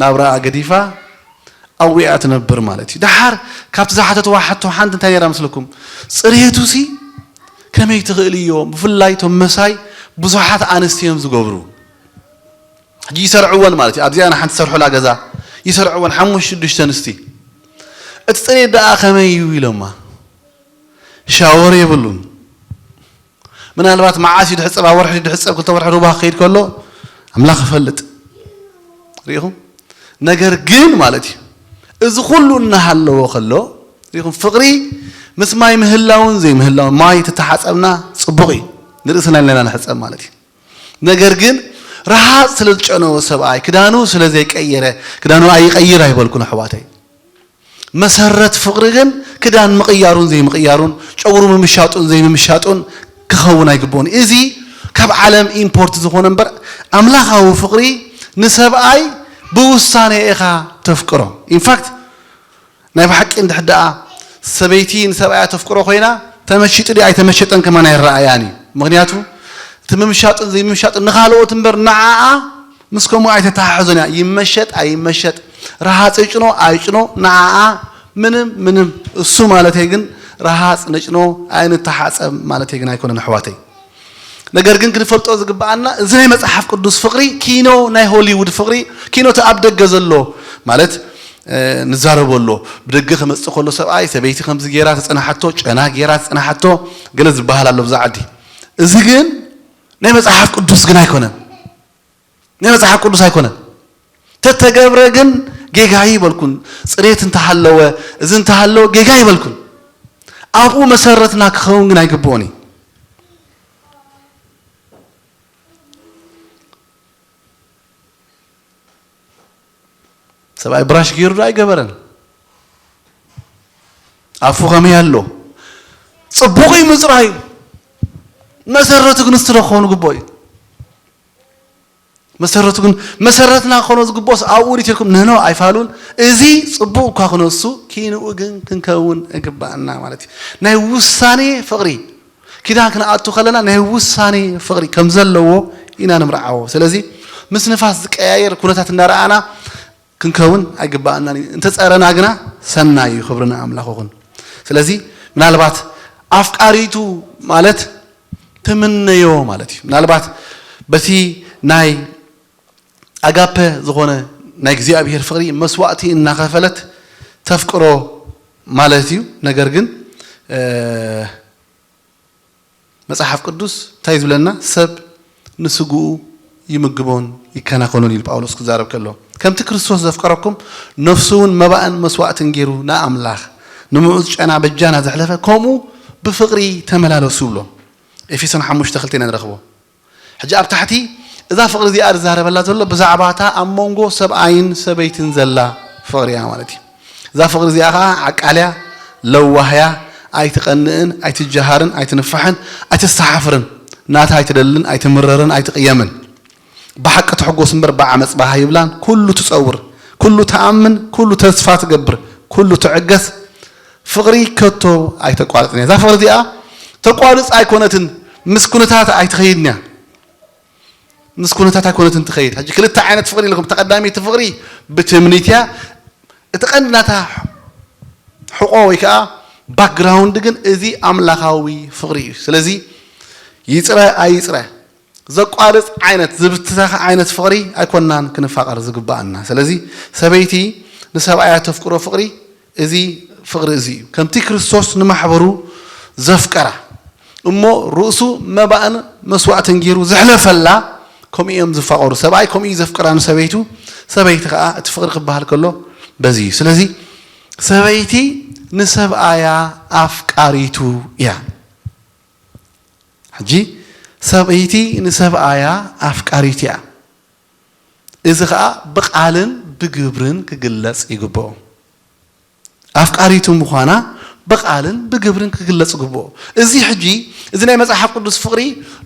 ናብራኣ ገዲፋ ኣብኡ እያ ትነብር ማለት እዩ። ደሓር ካብቲ ዝሓተትዋ ሕቶ ሓንቲ እንታይ ነይራ መስለኩም? ጽሬቱሲ ከመይ ትኽእልዮ? ብፍላይ እቶም መሳይ ብዙሓት ኣንስቲ እዮም ዝገብሩ። ሕጂ ይሰርዕወን ማለት እዩ። ኣብዚኣ ንሓንቲ ዝሰርሑላ ገዛ ይሰርዕወን ሓሙሽተ ሽዱሽተ ኣንስቲ። እቲ ጽሬት ደኣ ከመይ እዩ ኢሎማ? ሻወር የብሉን። ምናልባት መዓስ እዩ ድሕጸብ፣ ኣብ ወርሒ ድሕጸብ፣ ክልተ ወርሒ ሩባ ክኸይድ ከሎ ኣምላኽ ይፈልጥ። ርኢኹም? ነገር ግን ማለት እዩ፣ እዚ ኩሉ እናሃለዎ ከሎ፣ ርኢኹም፣ ፍቕሪ ምስ ማይ ምህላውን ዘይምህላውን፣ ማይ ተተሓጸብና ጽቡቕ እዩ፣ ንርእስና ኢልና ንሕጸብ ማለት እዩ። ነገር ግን ረሃጽ ስለ ዝጨነወ ሰብኣይ፣ ክዳኑ ስለ ዘይቀየረ፣ ክዳኑ ኣይቀይር ኣይበልኩን ኣሕዋተይ። መሰረት ፍቕሪ ግን ክዳን ምቕያሩን ዘይምቕያሩን፣ ጨጉሩ ምምሻጡን ዘይምምሻጡን ክኸውን ኣይግብኦን። እዚ ካብ ዓለም ኢምፖርት ዝኾነ እምበር፣ ኣምላኻዊ ፍቕሪ ንሰብኣይ ብውሳኔ ኢኻ ተፍቅሮ። ኢንፋክት ናይ ብሓቂ እንድሕር ደኣ ሰበይቲ ንሰብኣያ ተፍቅሮ ኮይና፣ ተመሺጡ ድዩ ኣይተመሸጠን ከማን ኣይረኣያን እዩ። ምኽንያቱ እቲ ምምሻጥን ዘይምምሻጥን ንኻልኦት እምበር ንዓኣ ምስ ከምኡ ኣይተተሓሕዞን እያ። ይመሸጥ ኣይመሸጥ፣ ረሃጽ ይጭኖ ኣይጭኖ ንዓኣ ምንም ምንም። እሱ ማለተይ ግን ረሃጽ ንጭኖ ኣይንተሓጸብ ማለተይ ግን ኣይኮነን ኣሕዋተይ። ነገር ግን ክንፈልጦ ዝግብኣና፣ እዚ ናይ መጽሓፍ ቅዱስ ፍቕሪ ኪኖ፣ ናይ ሆሊውድ ፍቕሪ ኪኖ፣ እቲ ኣብ ደገ ዘሎ ማለት፣ እ፣ ንዛረቦ ኣሎ። ብደገ ክመጽእ ከሎ ሰብኣይ ሰበይቲ ከምዚ ገይራ ተጸናሓቶ፣ ጨና ገይራ ተጸናሓቶ፣ ገለ ዝበሃል ኣሎ ብዛ ዓዲ። እዚ ግን ናይ መጽሓፍ ቅዱስ ግን ኣይኮነን። ናይ መጽሓፍ ቅዱስ ኣይኮነን። ተተገብረ ግን ጌጋ ይበልኩን፣ ጽሬት እንተሃለወ፣ እዚ እንተሃለወ ጌጋ ይበልኩን። ኣብኡ መሰረትና ክኸውን ግን ኣይግብኦን እዩ። ሰብኣይ ብራሽ ገይሩ ዶ ኣይገበረን? ኣፉ ከመይ ኣሎ? ጽቡቕ እዩ ምጽራዩ። መሰረቱ ግን ንሱ ዶ ክኸውን ግቦ እዩ? መሰረቱ ግን መሰረትና ክኾኖ ዝግብኦስ ኣብኡ ሪት ኢልኩም ንህኖ ኣይፋሉን። እዚ ጽቡቕ እኳ ክነሱ ኪንኡ ግን ክንከውን እግባእና ማለት እዩ። ናይ ውሳኔ ፍቕሪ ኪዳን ክንኣቱ ከለና ናይ ውሳኔ ፍቕሪ ከም ዘለዎ ኢና ንምርዓዎ። ስለዚ ምስ ንፋስ ዝቀያየር ኩነታት እናረኣና ክንከውን ኣይግባኣናን እዩ። እንተጸረና ግና ሰናይ እዩ። ክብሪ ንኣምላኽ ይኹን። ስለዚ ምናልባት ኣፍቃሪቱ ማለት ትምነዮ ማለት እዩ። ምናልባት በቲ ናይ ኣጋፐ ዝኾነ ናይ እግዚኣብሔር ፍቕሪ መስዋእቲ እናኸፈለት ተፍቅሮ ማለት እዩ። ነገር ግን መጽሓፍ ቅዱስ እንታይ ዝብለና? ሰብ ንስግኡ ይምግቦን ይከናኸኖን ኢሉ ጳውሎስ ክዛረብ ከሎ፣ ከምቲ ክርስቶስ ዘፍቀረኩም ነፍሱ እውን መባእን መስዋእትን ገይሩ ንኣምላኽ ንምዑዝ ጨና በጃና ዘሕለፈ ከምኡ ብፍቕሪ ተመላለሱ ብሎ። ኤፌሶን ሓሙሽተ ክልተ ኢና ንረኽቦ። ሕጂ ኣብ ታሕቲ እዛ ፍቕሪ እዚኣ ዝዛረበላ ዘሎ ብዛዕባ እታ ኣብ መንጎ ሰብኣይን ሰበይትን ዘላ ፍቕሪ እያ ማለት እዩ። እዛ ፍቕሪ እዚኣ ኸዓ ዓቃልያ፣ ለዋህያ፣ ኣይትቐንእን፣ ኣይትጀሃርን፣ ኣይትንፋሕን፣ ኣይትስተሓፍርን፣ ናታ ኣይትደልን፣ ኣይትምረርን፣ ኣይትቕየምን። ብሓቂ ትሕጎስ እምበር ብዓመፅ ባህ ይብላን። ኩሉ ትፀውር፣ ኩሉ ትኣምን፣ ኩሉ ተስፋ ትገብር፣ ኩሉ ትዕገስ፣ ፍቕሪ ከቶ ኣይተቋርፅን እያ። እዛ ፍቕሪ እዚኣ ተቋርፅ ኣይኮነትን፣ ምስ ኩነታት ኣይትኸይድን እያ። ምስ ኩነታት ኣይኮነትን ትኸይድ። ሕጂ ክልተ ዓይነት ፍቕሪ ኣለኩም። እታ ቀዳመይቲ ፍቕሪ ብትምኒት እያ። እቲ ቀንዲ ናታ ሕቖ ወይ ከዓ ባክግራውንድ ግን እዚ ኣምላኻዊ ፍቕሪ እዩ። ስለዚ ይፅረ ኣይፅረ ዘቋርፅ ዓይነት ዝብትታኽ ዓይነት ፍቕሪ ኣይኮናን ክንፋቐር ዝግባኣና። ስለዚ ሰበይቲ ንሰብኣያ ተፍቅሮ ፍቕሪ እዚ ፍቕሪ እዚ እዩ። ከምቲ ክርስቶስ ንማሕበሩ ዘፍቀራ እሞ ርእሱ መባእን መስዋእትን ገይሩ ዘሕለፈላ ከምኡ እዮም ዝፋቐሩ። ሰብኣይ ከምኡ እዩ ዘፍቅራ ንሰበይቱ፣ ሰበይቲ ከዓ እቲ ፍቕሪ ክበሃል ከሎ በዚ እዩ። ስለዚ ሰበይቲ ንሰብኣያ ኣፍቃሪቱ እያ። ሕጂ ሰበይቲ ንሰብኣያ ኣፍቃሪት እያ። እዚ ኸኣ ብቓልን ብግብርን ክግለጽ ይግብኦ። ኣፍቃሪቱ ምዃና ብቓልን ብግብርን ክግለጽ ይግብኦ። እዚ ሕጂ፣ እዚ ናይ መጽሓፍ ቅዱስ ፍቕሪ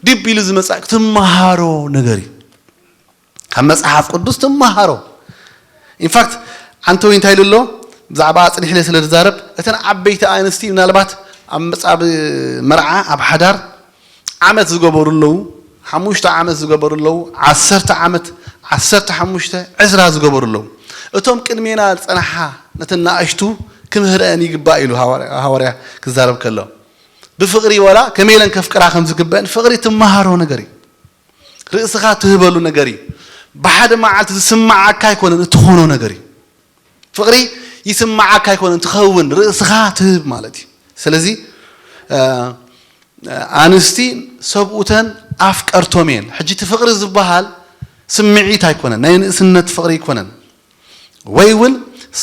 ድብ ኢሉ ዝመጽእ ክትመሃሮ ነገር እዩ። ካብ መጽሓፍ ቅዱስ ትመሃሮ። ኢንፋክት፣ ዓንተዊ እንታይ ኢሉ ኣሎ? ብዛዕባ ጽኒሕ ኢለ ስለ ዝዛረብ፣ እተን ዓበይቲ ኣንስቲ ምናልባት ኣብ መጻብ መርዓ፣ ኣብ ሓዳር ዓመት ዝገበሩ ኣለዉ፣ ሓሙሽተ ዓመት ዝገበሩ ኣለዉ፣ ዓሰርተ ዓመት፣ ዓሰርተ ሓሙሽተ፣ ዕስራ ዝገበሩ ኣለዉ። እቶም ቅድሜና ዝጸንሓ ነተን ንኣሽቱ ክምህረአን ይግባእ ኢሉ ሃዋርያ፣ ሃዋርያ ክዛረብ ከሎ። ብፍቕሪ ወላ ከመይ ኢለን ከፍቅራ ከም ዝግበአን ፍቕሪ ትመሃሮ ነገር እዩ። ርእስኻ ትህበሉ ነገር እዩ። ብሓደ መዓልቲ ዝስምዓካ ኣይኮነን እትኾኖ ነገር እዩ። ፍቕሪ ይስምዓካ ኣይኮነን ትኸውን፣ ርእስኻ ትህብ ማለት እዩ። ስለዚ፣ እ፣ ኣንስቲ ሰብኡተን ኣፍቀርቶም እየን። ሕጂ እቲ ፍቕሪ ዝበሃል ስምዒት ኣይኮነን፣ ናይ ንእስነት ፍቕሪ ኣይኮነን። ወይ እውን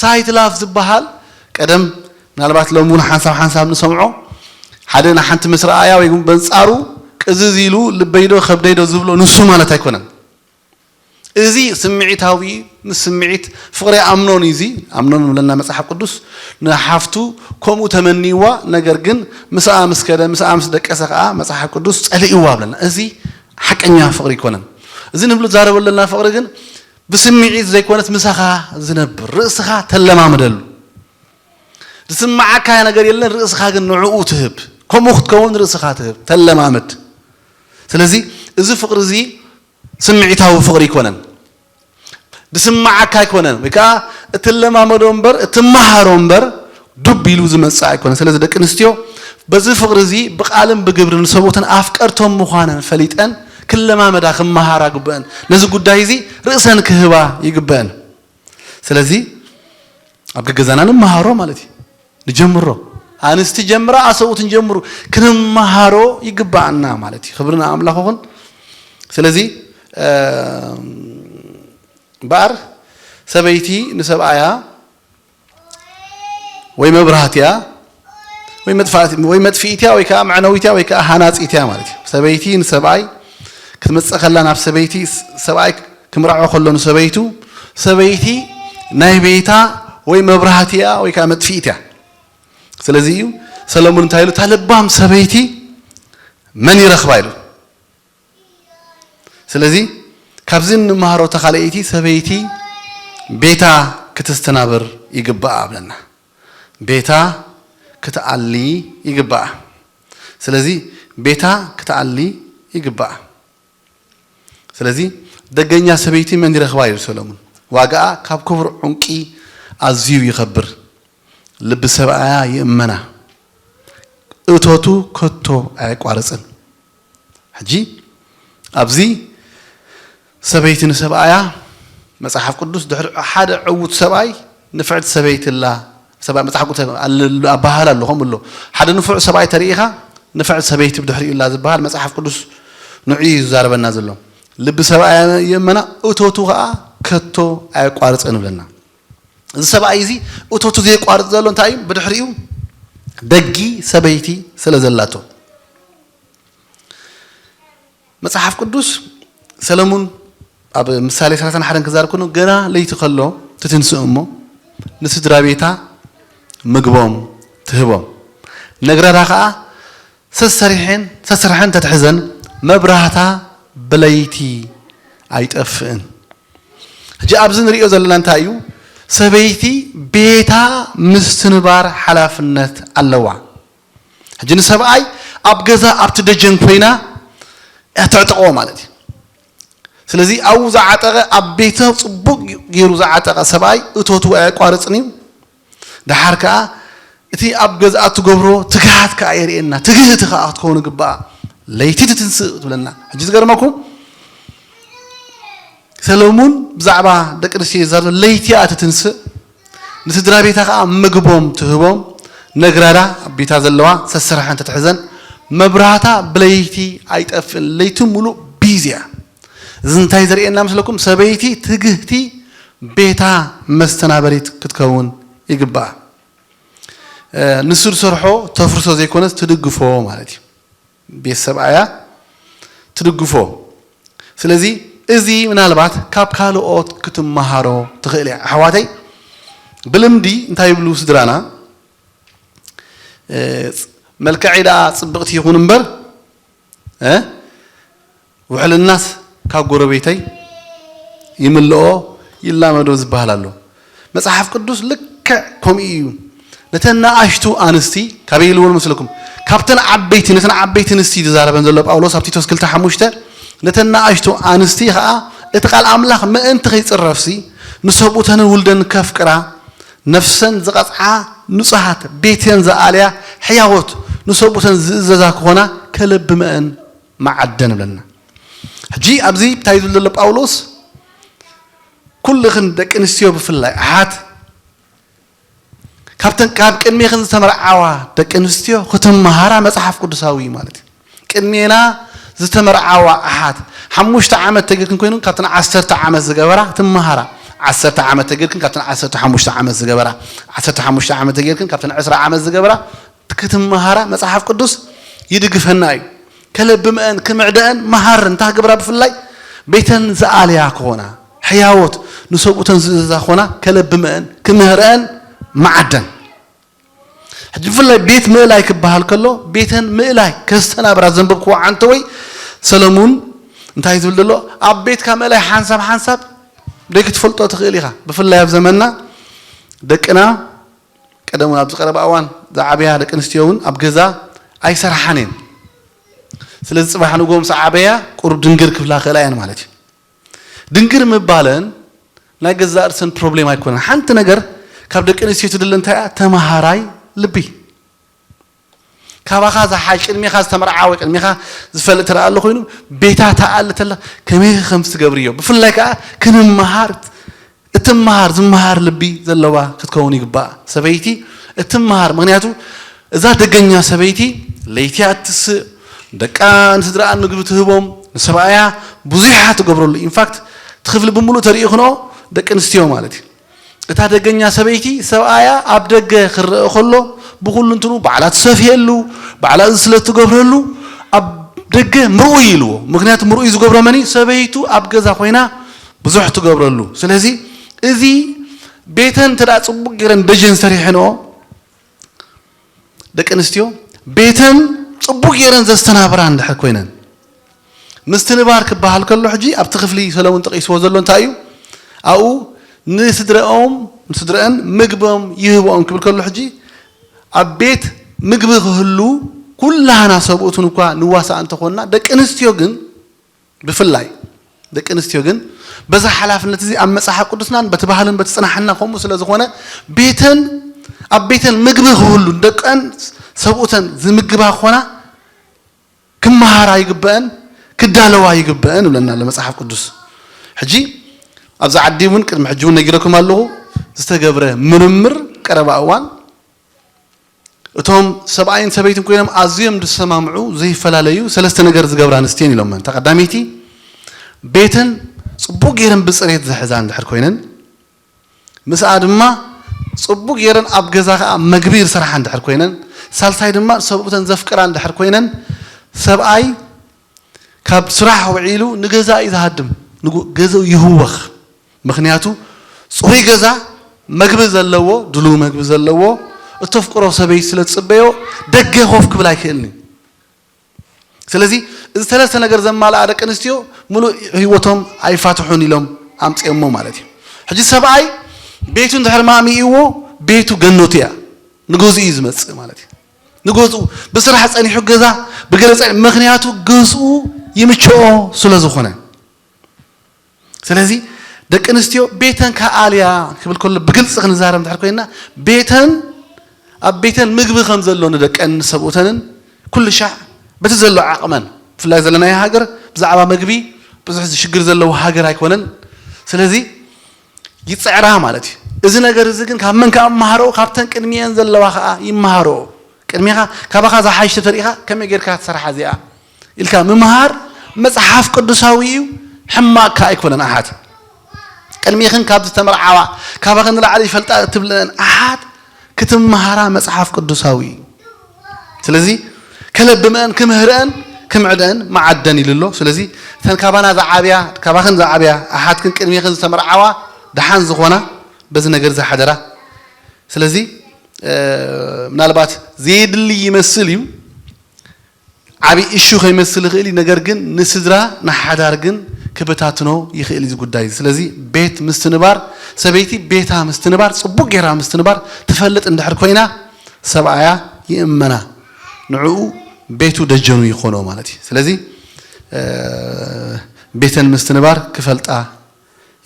ሳይት ላቭ ዝበሃል ቀደም፣ ምናልባት ሎሚ እውን ሓንሳብ ሓንሳብ ንሰምዖ፣ ሓደ ንሓንቲ ምስ ረኣያ ወይ እውን በንጻሩ ቅዝዝ ኢሉ ልበይ ዶ ከብደይ ዶ ዝብሎ ንሱ ማለት ኣይኮነን። እዚ ስምዒታዊ እዩ። ምስ ስምዒት ፍቕሪ ኣምኖን እዩ። እዚ ኣምኖን ዝብለና መጽሓፍ ቅዱስ ንሓፍቱ ከምኡ ተመንይዋ፣ ነገር ግን ምስኣ ምስ ከደ፣ ምስኣ ምስ ደቀሰ ከኣ መጽሓፍ ቅዱስ ጸሊእዋ ብለና። እዚ ሓቀኛ ፍቕሪ ኣይኮነን። እዚ ንብሎ ዝዛረበሉ ዘለና ፍቕሪ ግን ብስምዒት ዘይኮነስ ምሳኻ ዝነብር፣ ርእስኻ ተለማምደሉ። ዝስምዓካ ነገር የለን፣ ርእስኻ ግን ንዕኡ ትህብ። ከምኡ ክትከውን ርእስኻ ትህብ፣ ተለማመድ። ስለዚ እዚ ፍቕሪ እዚ ስምዒታዊ ፍቕሪ ኣይኮነን። ዝስምዓካ ኣይኮነን፣ ወይ ከዓ እትለማመዶ እምበር፣ እትመሃሮ እምበር፣ ዱብ ኢሉ ዝመጽእ ኣይኮነን። ስለዚ ደቂ ኣንስትዮ በዚ ፍቕሪ እዚ ብቓልን ብግብርን ንሰብኡተን ኣፍቀርቶም ምዃነን ፈሊጠን ክለማመዳ፣ ክመሃራ ግብአን። ነዚ ጉዳይ እዚ ርእሰን ክህባ ይግብአን። ስለዚ ኣብ ገገዛና ንመሃሮ ማለት እዩ። ንጀምሮ። ኣንስቲ ጀምራ፣ ኣሰብኡትን ጀምሩ። ክንመሃሮ ይግባኣና ማለት እዩ። ክብሪ ንኣምላኽ ይኹን። ስለዚ፣ እ፣ እምበኣር ሰበይቲ ንሰብኣያ ወይ መብራህቲ እያ፣ ወይ መጥፋእቲ፣ ወይ መጥፊኢት እያ፣ ወይ ከዓ መዕነዊት እያ፣ ወይ ከዓ ሃናጺት እያ ማለት እዩ። ሰበይቲ ንሰብኣይ ክትመጽእ ከላ፣ ናብ ሰበይቲ፣ ሰብኣይ ክምርዖ ከሎ ንሰበይቱ፣ ሰበይቲ ናይ ቤታ ወይ መብራህቲ እያ ወይ ከዓ መጥፊኢት እያ። ስለዚ እዩ ሰለሙን እንታይ ኢሉ፣ እታ ለባም ሰበይቲ መን ይረኽባ ኢሉ። ስለዚ ካብዚ እንመሃሮ ተኻልአይቲ ሰበይቲ ቤታ ክትስተናብር ይግባኣ ብለና። ቤታ ክትኣሊ ይግባኣ። ስለዚ ቤታ ክትኣሊ ይግባኣ። ስለዚ ደገኛ ሰበይቲ መን ይረኽባ ኢሉ ሰለሙን። ዋጋኣ ካብ ክቡር ዕንቂ ኣዝዩ ይኸብር። ልቢ ሰብኣያ ይእመና፣ እቶቱ ከቶ ኣየቋርጽን። ሕጂ ኣብዚ ሰበይቲ ንሰብኣያ መጽሓፍ ቅዱስ ድሕሪ ሓደ ዕዉት ሰብኣይ ንፍዕቲ ሰበይቲ ኣላ። ሰብኣይ መጽሓፍ ቅዱስ ኣለ-፣ ኣበሃህላ ኣሎ፣ ከምኡ ኣሎ። ሓደ ንፉዕ ሰብኣይ ተሪኢኻ ንፍዕቲ ሰበይቲ ብድሕሪኡ ኣላ ዝበሃል መጽሓፍ ቅዱስ ንዑ እዩ ዝዛረበና ዘሎ። ልቢ ሰብኣያ ይእመና፣ እቶቱ ኸኣ ከቶ ኣየቋርጽን ይብለና። እዚ ሰብኣይ እዚ እቶቱ ዘየቋርጽ ዘሎ እንታይ እዩ? ብድሕሪኡ ደጊ ሰበይቲ ስለ ዘላቶ። መጽሓፍ ቅዱስ ሰለሙን ኣብ ምሳሌ ሰላሳን ሓደን ክዛረብ ከሎ፣ ገና ለይቲ ከሎ ትትንስእ እሞ ንስድራ ቤታ ምግቦም ትህቦም፣ ነግራዳ ኸኣ ሰሰሪሐን፣ ሰስርሐን ተትሕዘን፣ መብራህታ ብለይቲ ኣይጠፍእን። ሕጂ ኣብዚ ንሪኦ ዘለና እንታይ እዩ? ሰበይቲ ቤታ ምስትንባር ሓላፍነት ኣለዋ። ሕጂ ንሰብኣይ ኣብ ገዛ ኣብቲ ደጀን ኮይና እያ ተዕጥቕዎ ማለት እዩ። ስለዚ ኣብኡ ዝዓጠቐ፣ ኣብ ቤተ ጽቡቕ ገይሩ ዝዓጠቐ ሰብኣይ እቶቱ ኣየቋርጽን እዩ። ደሓር ከኣ እቲ ኣብ ገዝኣ ትገብሮ ትግሃት ከኣ የርእየና። ትግህቲ ከኣ ክትከውን ይግባኣ። ለይቲ ትትንስእ ትብለና። ሕጂ ዝገርመኩም ሰለሙን ብዛዕባ ደቂ ኣንስትዮ ይዛረብ፣ ለይቲ እያ ትትንስእ፣ ንስድራ ቤታ ከኣ ምግቦም ትህቦም፣ ነግራዳ ኣብ ቤታ ዘለዋ ሰስርሐን ተትሕዘን፣ መብራህታ ብለይቲ ኣይጠፍእን፣ ለይቲ ሙሉእ ቢዚ እያ። እዚ እንታይ ዘርእየና መስለኩም? ሰበይቲ ትግህቲ ቤታ መስተናበሪት ክትከውን ይግባኣ። እ፣ ንሱ ዝሰርሖ ተፍርሶ ዘይኮነስ ትድግፎ ማለት እዩ። ቤት ሰብኣያ ትድግፎ። ስለዚ እዚ ምናልባት ካብ ካልኦት ክትመሃሮ ትኽእል እያ። ኣሕዋተይ፣ ብልምዲ እንታይ ይብሉ ስድራና? እ፣ መልክዐይ ደኣ ጽብቕቲ ይኹን እምበር፣ እ፣ ውሕልናስ ካብ ጎረቤተይ ይምልኦ ይላመዶ ዝበሃል ኣሎ። መጽሓፍ ቅዱስ ልክዕ ከምኡ እዩ። ነተን ንኣሽቱ ኣንስቲ ካበይ ኢልወን መስለኩም? ካብተን ዓበይቲ፣ ነተን ዓበይቲ ኣንስቲ ዝዛረበን ዘሎ ጳውሎስ ኣብ ቲቶስ ክልተ ሓሙሽተ፣ ነተን ንኣሽቱ ኣንስቲ ኸኣ እቲ ቃል ኣምላኽ ምእንቲ ከይጽረፍሲ ንሰብኡተንን ውልደን ከፍቅራ፣ ነፍሰን ዝቐጽዓ ንጹሃት፣ ቤተን ዝኣልያ ሕያዎት፣ ንሰብኡተን ዝእዘዛ ክኾና ከለብመአን መዓደን እብለና። ሕጂ ኣብዚ እንታይ ዝብል ዘሎ ጳውሎስ? ኩልኽን ደቂ ኣንስትዮ ብፍላይ ኣሓት ካብተን ካብ ቅድሜኽን ዝተመርዓዋ ደቂ ኣንስትዮ ክትመሃራ መጽሓፍ ቅዱሳዊ እዩ ማለት እዩ። ቅድሜና ዝተመርዓዋ ኣሓት ሓሙሽተ ዓመት ተጌርክን ኮይኑ ካብተን ዓሰርተ ዓመት ዝገበራ ክትመሃራ፣ ዓሰርተ ዓመት ተጌርክን ካብተን ዓሰርተ ሓሙሽተ ዓመት ዝገበራ፣ ዓሰርተ ሓሙሽተ ዓመት ተጌርክን ካብተን ዕስራ ዓመት ዝገበራ ክትመሃራ መጽሓፍ ቅዱስ ይድግፈና እዩ። ከለብመአን፣ ክምዕደአን መሃር እንታ ክገብራ ብፍላይ ቤተን ዝኣልያ ክኾና፣ ሕያዎት ንሰብኡተን ዝእዘዛ ክኾና ከለብመአን፣ ክምህረአን መዓደን። ሕጂ ብፍላይ ቤት ምእላይ ክበሃል ከሎ ቤተን ምእላይ ከስተናብራ ዘንበብክዎ ዓንተወይ ሰለሙን እንታይ ዝብል ዘሎ? ኣብ ቤትካ ምእላይ ሓንሳብ ሓንሳብ ደይ ክትፈልጦ ትኽእል ኢኻ። ብፍላይ ኣብ ዘመንና ደቅና ቀደም እውን ኣብዚ ቀረባ እዋን ዝዓበያ ደቂ ኣንስትዮ እውን ኣብ ገዛ ኣይሰርሓን እየን። ስለዚ ጽባሕ ንግሆ ምስ ዓበያ ቁሩብ ድንግር ክብላ ክእላ እየን ማለት እዩ። ድንግር ምባለን ናይ ገዛእ ርእሰን ፕሮብሌም ኣይኮነን። ሓንቲ ነገር ካብ ደቂ ኣንስትዮ ትድለ እንታይ እያ? ተመሃራይ ልቢ። ካባኻ ዝሓሽ ቅድሜኻ ዝተመርዓ ወይ ቅድሜኻ ዝፈልጥ ትረኣ ኣሎ ኮይኑ ቤታ ተኣሊ ተላ ከመይ ከም ትገብርዮ ብፍላይ ከኣ ክንመሃር እትመሃር ዝመሃር ልቢ ዘለዋ ክትከውን ይግባእ ሰበይቲ እትመሃር። ምክንያቱ እዛ ደገኛ ሰበይቲ ለይቲ እያ እትስእ፣ ደቃ ንስድራኣን ምግቢ ትህቦም፣ ንሰብኣያ ብዙሕ እያ ትገብረሉ። ኢንፋክት እቲ ክፍሊ ብምሉእ ተሪኢኽንኦ ደቂ ኣንስትዮ ማለት እዩ። እታ ደገኛ ሰበይቲ ሰብኣያ ኣብ ደገ ክረአ ከሎ ብኹሉ እንትኑ ባዕላ ትሰፍየሉ፣ ባዕላ እዚ ስለ ትገብረሉ ኣብ ደገ ምርኡይ ኢልዎ። ምክንያቱ ምርኡይ ዝገብሮ መን እዩ? ሰበይቱ ኣብ ገዛ ኮይና ብዙሕ ትገብረሉ። ስለዚ እዚ ቤተን እንተ ደኣ ጽቡቕ ገይረን ደጀን ሰሪሐንኦ፣ ደቂ ኣንስትዮ ቤተን ጽቡቕ ገይረን ዘስተናብራ እንድሕር ኮይነን፣ ምስትንባር ክበሃል ከሎ፣ ሕጂ ኣብቲ ክፍሊ ሰለሙን ጠቒስዎ ዘሎ እንታይ እዩ? ኣብኡ ንስድረኦም፣ ንስድረአን ምግቦም ይህብኦም ክብል ከሎ፣ ሕጂ ኣብ ቤት ምግቢ ክህሉ ኩላህና ሰብኡትን እኳ ንዋሳእ እንተኾንና፣ ደቂ ኣንስትዮ ግን ብፍላይ ደቂ ኣንስትዮ ግን በዛ ሓላፍነት እዚ ኣብ መጽሓፍ ቅዱስናን በቲ ባህልን በቲ ጽናሕና ከምኡ ስለ ዝኾነ ቤተን ኣብ ቤተን ምግቢ ክህሉ ደቀን ሰብኡተን ዝምግባ ክኾና ክመሃራ ይግበአን ክዳለዋ ይግበአን ይብለና ኣሎ መጽሓፍ ቅዱስ። ሕጂ ኣብዚ ዓዲ እውን ቅድሚ ሕጂ እውን ነጊረኩም ኣለኹ ዝተገብረ ምርምር ቀረባ እዋን እቶም ሰብኣይን ሰበይትን ኮይኖም ኣዝዮም ዝሰማምዑ ዘይፈላለዩ ሰለስተ ነገር ዝገብራ ኣንስትዮ ኢሎመን። እታ ቀዳመይቲ ቤተን ጽቡቕ ገይረን ብጽሬት ዝሕዛ እንድሕር ኮይነን ምስኣ ድማ ጽቡቕ ገይረን ኣብ ገዛ ከኣ መግቢ ዝሰርሓ እንድሕር ኮይነን ሳልሳይ ድማ ሰብኡተን ዘፍቅራ እንድሕር ኮይነን ሰብኣይ ካብ ስራሕ ውዒሉ ንገዛ እዩ ዝሃድም። ንጉ- ገዛኡ ይህወኽ። ምኽንያቱ ጽሩይ ገዛ መግቢ ዘለዎ ድሉው መግቢ ዘለዎ እተፍቅሮ ሰበይቲ ስለ ትጽበዮ ደገ ኮፍ ክብል ኣይክእልን እዩ። ስለዚ እዚ ሰለስተ ነገር ዘማልኣ ደቂ ኣንስትዮ ሙሉእ ህይወቶም ኣይፋትሑን ኢሎም ኣምፅኦሞ ማለት እዩ። ሕጂ ሰብኣይ ቤቱ እንድሕር ማሚእዎ ቤቱ ገነቱ እያ ንገዝኡ እዩ ዝመፅእ ማለት እዩ። ንገዝኡ ብስራሕ ፀኒሑ ገዛ ብገለ ፀኒ ምክንያቱ ገዝኡ ይምችኦ ስለ ዝኾነ ስለዚ ደቂ ኣንስትዮ ቤተን ከኣልያ ክብል ከሎ ብግልፂ ክንዛረብ እንድሕር ኮይና ቤተን ኣብ ቤተን ምግቢ ከም ዘሎ ንደቀን ሰብኡተንን ኩሉ ሻዕ በቲ ዘሎ ዓቕመን ብፍላይ ዘለናዮ ሃገር ብዛዕባ ምግቢ ብዙሕ ሽግር ዘለዎ ሃገር ኣይኮነን። ስለዚ ይፅዕራ ማለት እዩ። እዚ ነገር እዚ ግን ካብ መን ከዓ መሃረኡ ካብተን ቅድሚአን ዘለዋ ከዓ ይመሃረኡ። ቅድሚኻ ካባኻ ዝሓይሽ ተሪኢኻ ከመይ ጌርካ ትሰርሓ እዚኣ ኢልካ ምምሃር መጽሓፍ ቅዱሳዊ እዩ። ሕማቅ ከኣ ኣይኮነን። ኣሓት ቅድሚኽን ካብ ዝተመርዓዋ ካባኽን ንላዕሊ ይፈልጣ እትብለን ኣሓት ክትመሃራ መጽሓፍ ቅዱሳዊ እዩ። ስለዚ ከለብመአን ክምህርአን ክምዕደአን መዓደን ኢሉ ኣሎ። ስለዚ እተን ካባና ዝዓብያ ካባኽን ዝዓብያ ኣሓትክን ቅድሚኽን ዝተመርዓዋ ደሓን ዝኾና በዚ ነገር እዚ ሓደራ። ስለዚ ምናልባት ዘየድሊ ይመስል እዩ ዓብዪ እሹ ከይመስል ይኽእል እዩ። ነገር ግን ንስድራ ንሓዳር ግን ክበታትኖ ይኽእል እዩ ጉዳይ። ስለዚ ቤት ምስትንባር ሰበይቲ ቤታ ምስትንባር ጽቡቕ ጌራ ምስትንባር ትፈልጥ እንድሕር ኮይና ሰብኣያ ይእመና ንዕኡ ቤቱ ደጀኑ ይኾኖ ማለት እዩ። ስለዚ ቤተን ምስትንባር ክፈልጣ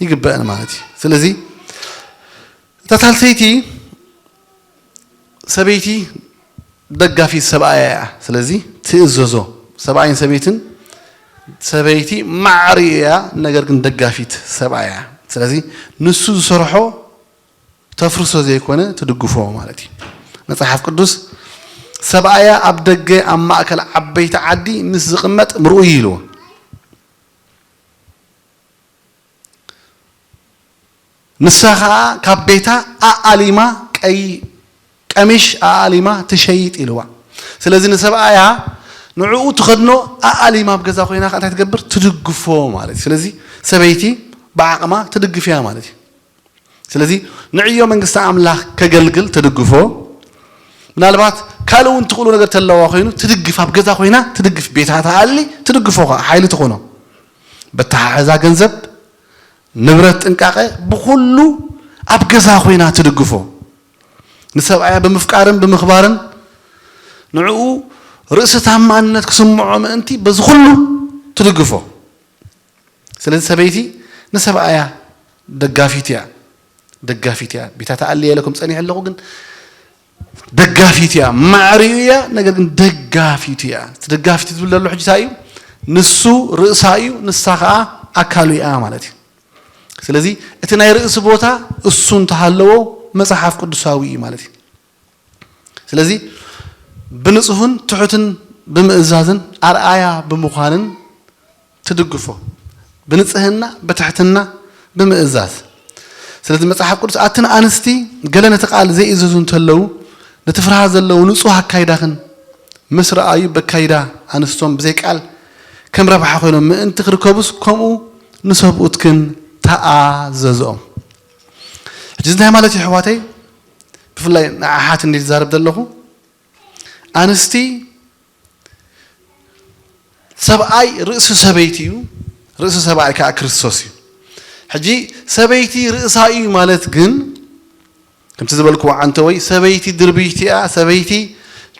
ይግበአን ማለት እዩ። ስለዚ እታ ሳልሰይቲ ሰበይቲ ደጋፊት ሰብኣያ እያ። ስለዚ ትእዘዞ ሰብኣይን ሰበይትን ሰበይቲ ማዕሪ እያ፣ ነገር ግን ደጋፊት ሰብኣያ። ስለዚ ንሱ ዝሰርሖ ተፍርሶ ዘይኮነ ትድግፎ ማለት እዩ። መጽሓፍ ቅዱስ ሰብኣያ ኣብ ደገ ኣብ ማእከል ዓበይቲ ዓዲ ምስ ዝቕመጥ ምርኡይ ኢልዎ። ንሳ ኸኣ ካብ ቤታ ኣኣሊማ ቀይ ቀሚሽ ኣኣሊማ ትሸይጥ ኢልዋ። ስለዚ ንሰብኣያ ንዕኡ ትኸድኖ ኣኣሊማ ኣብ ገዛ ኮይና ከኣ እንታይ ትገብር ትድግፎ ማለት እዩ። ስለዚ ሰበይቲ ብዓቕማ ትድግፍያ ማለት እዩ። ስለዚ ንዕዮ መንግስቲ ኣምላኽ ከገልግል ትድግፎ። ምናልባት ካልእ እውን ትኽእሎ ነገር ተለዋ ኮይኑ ትድግፍ ኣብ ገዛ ኮይና ትድግፍ ቤታ ተኣሊ ትድግፎ ከኣ ሓይሊ ትኾኖ በተሓሕዛ ገንዘብ ንብረት ጥንቃቐ ብኹሉ ኣብ ገዛ ኮይና ትድግፎ። ንሰብኣያ ብምፍቃርን ብምኽባርን ንዕኡ ርእሲ ታማነት ክስምዖ ምእንቲ በዚ ኩሉ ትድግፎ። ስለዚ ሰበይቲ ንሰብኣያ ደጋፊት እያ፣ ደጋፊት እያ። ቤታ ተኣልየ ኢለኩም ጸኒሐ ኣለኹ ግን ደጋፊት እያ፣ ማዕሪኡ እያ፣ ነገር ግን ደጋፊት እያ። እቲ ደጋፊት ዝብል ዘሎ ሕጂ እንታይ እዩ? ንሱ ርእሳ እዩ፣ ንሳ ከዓ ኣካሉ እያ ማለት እዩ። ስለዚ እቲ ናይ ርእሲ ቦታ እሱ እንተሃለዎ መጽሓፍ ቅዱሳዊ እዩ ማለት እዩ። ስለዚ ብንጹህን ትሑትን ብምእዛዝን ኣርኣያ ብምዃንን ትድግፎ። ብንጽህና፣ ብትሕትና፣ ብምእዛዝ። ስለዚ መጽሓፍ ቅዱስ ኣትን ኣንስቲ ገለ ነቲ ቃል ዘይእዘዙ እንተለዉ ነቲ ፍርሃት ዘለዎ ንጹህ ኣካይዳኽን ምስ ረኣዩ በካይዳ ኣንስቶም ብዘይ ቃል ከም ረብሓ ኮይኖም ምእንቲ ክርከቡስ ከምኡ ንሰብኡትክን ተኣዘዝኦም። እዚ እንታይ ማለት እዩ ኣሕዋተይ? ብፍላይ ንኣሓት እንዲ ዝዛረብ ዘለኹ፣ ኣንስቲ፣ ሰብኣይ ርእሲ ሰበይቲ እዩ፣ ርእሲ ሰብኣይ ከዓ ክርስቶስ እዩ። ሕጂ ሰበይቲ ርእሳ እዩ ማለት ግን፣ ከምቲ ዝበልክዎ ዓንተወይ፣ ሰበይቲ ድርብይቲ እያ፣ ሰበይቲ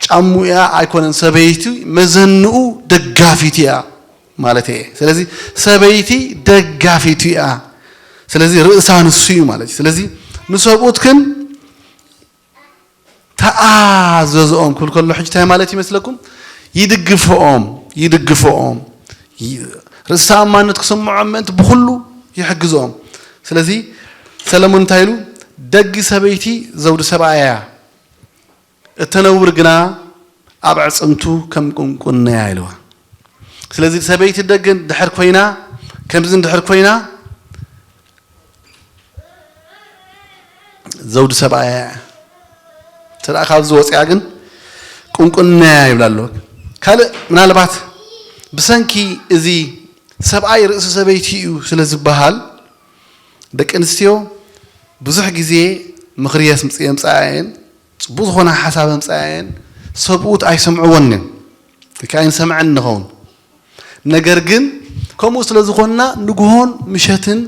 ጫሙ እያ ኣይኮነን፣ ሰበይቲ መዘንኡ ደጋፊት እያ ማለት እየ። ስለዚ ሰበይቲ ደጋፊቱ እያ። ስለዚ ርእሳ ንሱ እዩ ማለት እዩ። ስለዚ ንሰብኡት ግን ተኣዘዝኦም ክብል ከሎ ሕጂ እንታይ ማለት ይመስለኩም? ይድግፍኦም፣ ይድግፍኦም። ይ-፣ ርእሰ ተኣማንነት ክስምዖም ምእንቲ ብኹሉ ይሕግዝኦም። ስለዚ ሰለሙን እንታይ ኢሉ? "ደጊ ሰበይቲ ዘውዲ ሰብኣያ እያ፣ እተነውር ግና ኣብ ኣዕጽምቱ ከም ቁንቁን እያ" ኢልዋ። ስለዚ ሰበይቲ ደጊ እንድሕር ኮይና፣ ከምዚ እንድሕር ኮይና፣ ዘውዲ ሰብኣያ እያ። እንተ ደኣ ካብዚ ወፂኣ ግን ቁንቁንያ ይብላ ኣለዎ። ካልእ ምናልባት ብሰንኪ እዚ ሰብኣይ ርእሲ ሰበይቲ እዩ ስለ ዝበሃል ደቂ ኣንስትዮ ብዙሕ ግዜ ምኽሪ የምፅኣየን፣ ፅቡቕ ዝኾነ ሓሳብ የምፅኣየን፣ ሰብኡት ኣይሰምዕዎን እዮም። ወይ ከዓ ኣይንሰምዐን ንኸውን። ነገር ግን ከምኡ ስለ ዝኾንና ንግሆን ምሸትን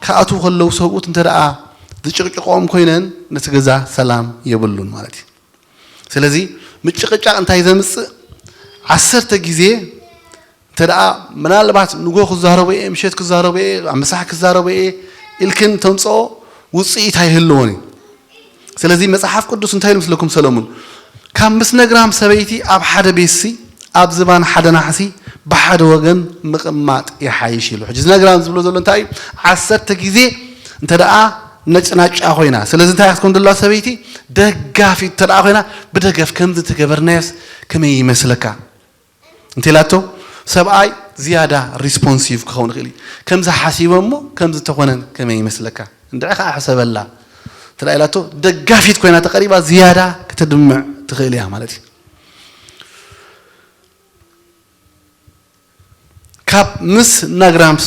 ክኣትዉ ከለዉ ሰብኡት እንተ ደኣ ዝጭቕጭቖም ኮይነን ነቲ ገዛ ሰላም የብሉን ማለት እዩ። ስለዚ ምጭቕጫቕ እንታይ ዘምጽእ? ዓሰርተ ግዜ እንተ ደኣ ምናልባት ንግሆ ክዛረቦ እየ፣ ምሸት ክዛረቦ እየ፣ ኣብ ምሳሕ ክዛረቦ እየ ኢልክን ተምጽኦ ውጽኢት ኣይህልዎን እዩ። ስለዚ መጽሓፍ ቅዱስ እንታይ ኢሉ ምስለኩም ሰለሙን? ካብ ምስ ነግራም ሰበይቲ ኣብ ሓደ ቤትሲ ኣብ ዝባን ሓደ ናሕሲ ብሓደ ወገን ምቕማጥ ይሓይሽ ኢሉ። ሕጂ እዚ ነግራም ዝብሎ ዘሎ እንታይ እዩ? ዓሰርተ ግዜ እንተ ደኣ ነጭናጫ ኮይና። ስለዚ እንታይ ክትከውን ዘለዋ ሰበይቲ? ደጋፊት እንተ ደኣ ኮይና ብደገፍ ከምዚ ተገበርናዮስ ከመይ ይመስለካ? እንተ ኢላቶ ሰብኣይ ዝያዳ ሪስፖንሲቭ ክኸውን ይኽእል እዩ። ከምዚ ሓሲበ እሞ ከምዚ ተኾነን ከመይ ይመስለካ? እንድዒ ኸዓ ሕሰበላ። እንተ ደኣ ኢላቶ ደጋፊት ኮይና ተቐሪባ ዝያዳ ክትድምዕ ትኽእል እያ ማለት እዩ። ካብ ምስ ነግራም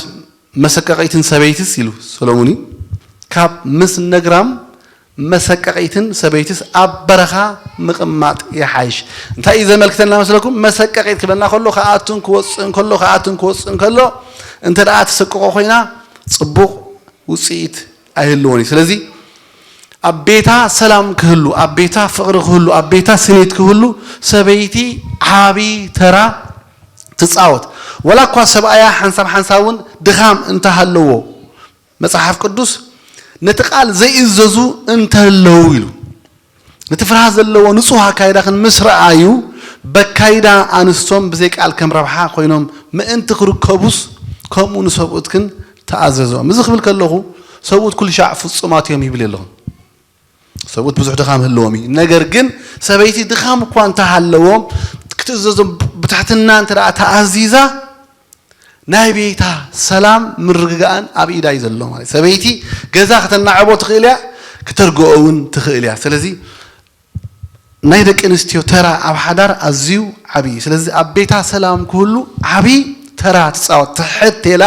መሰቀቒትን ሰበይትስ ኢሉ ሰሎሙን እዩ። ካብ ምስ ነግራም መሰቀቒትን ሰበይትስ ኣብ በረኻ ምቕማጥ ይሓይሽ። እንታይ እዩ ዘመልክተና መስለኩም? መሰቀቒት ክበልና ከሎ፣ ክኣቱን ክወፅእን ከሎ፣ ክኣቱን ክወፅእን ከሎ፣ እንተ ደኣ ተሰቅቖ ኮይና፣ ፅቡቕ ውፅኢት ኣይህልዎን እዩ። ስለዚ ኣብ ቤታ ሰላም ክህሉ፣ ኣብ ቤታ ፍቕሪ ክህሉ፣ ኣብ ቤታ ስኒት ክህሉ፣ ሰበይቲ ዓቢ ተራ ትጻወት። ወላ እኳ ሰብኣያ ሓንሳብ ሓንሳብ እውን ድኻም እንተሃለዎ፣ መጽሓፍ ቅዱስ ነቲ ቃል ዘይእዘዙ እንተለዉ ኢሉ፣ ነቲ ፍርሃት ዘለዎ ንጹህ ኣካይዳ ግን ምስ ረኣዩ፣ በካይዳ ኣንስቶም ብዘይ ቃል ከም ረብሓ ኮይኖም ምእንቲ ክርከቡስ፣ ከምኡ ንሰብኡት ግን ተኣዘዞም። እዚ ክብል ከለኹ፣ ሰብኡት ኩሉ ሻዕ ፍጹማት እዮም ይብል የለኹን። ሰብኡት ብዙሕ ድኻም ህልዎም እዩ። ነገር ግን ሰበይቲ ድኻም እኳ እንተሃለዎም፣ ክትእዘዞም ብትሕትና እንተ ደኣ ተኣዚዛ፣ ናይ ቤታ ሰላም ምርግጋእን ኣብ ኢዳ እዩ ዘሎ ማለት እዩ። ሰበይቲ ገዛ ከተናዕቦ ትኽእል እያ፣ ክተርግኦ እውን ትኽእል እያ። ስለዚ ናይ ደቂ ኣንስትዮ ተራ ኣብ ሓዳር ኣዝዩ ዓብዪ እዩ። ስለዚ ኣብ ቤታ ሰላም ክህሉ ዓብዪ ተራ ትፃወት። ትሕት ኢላ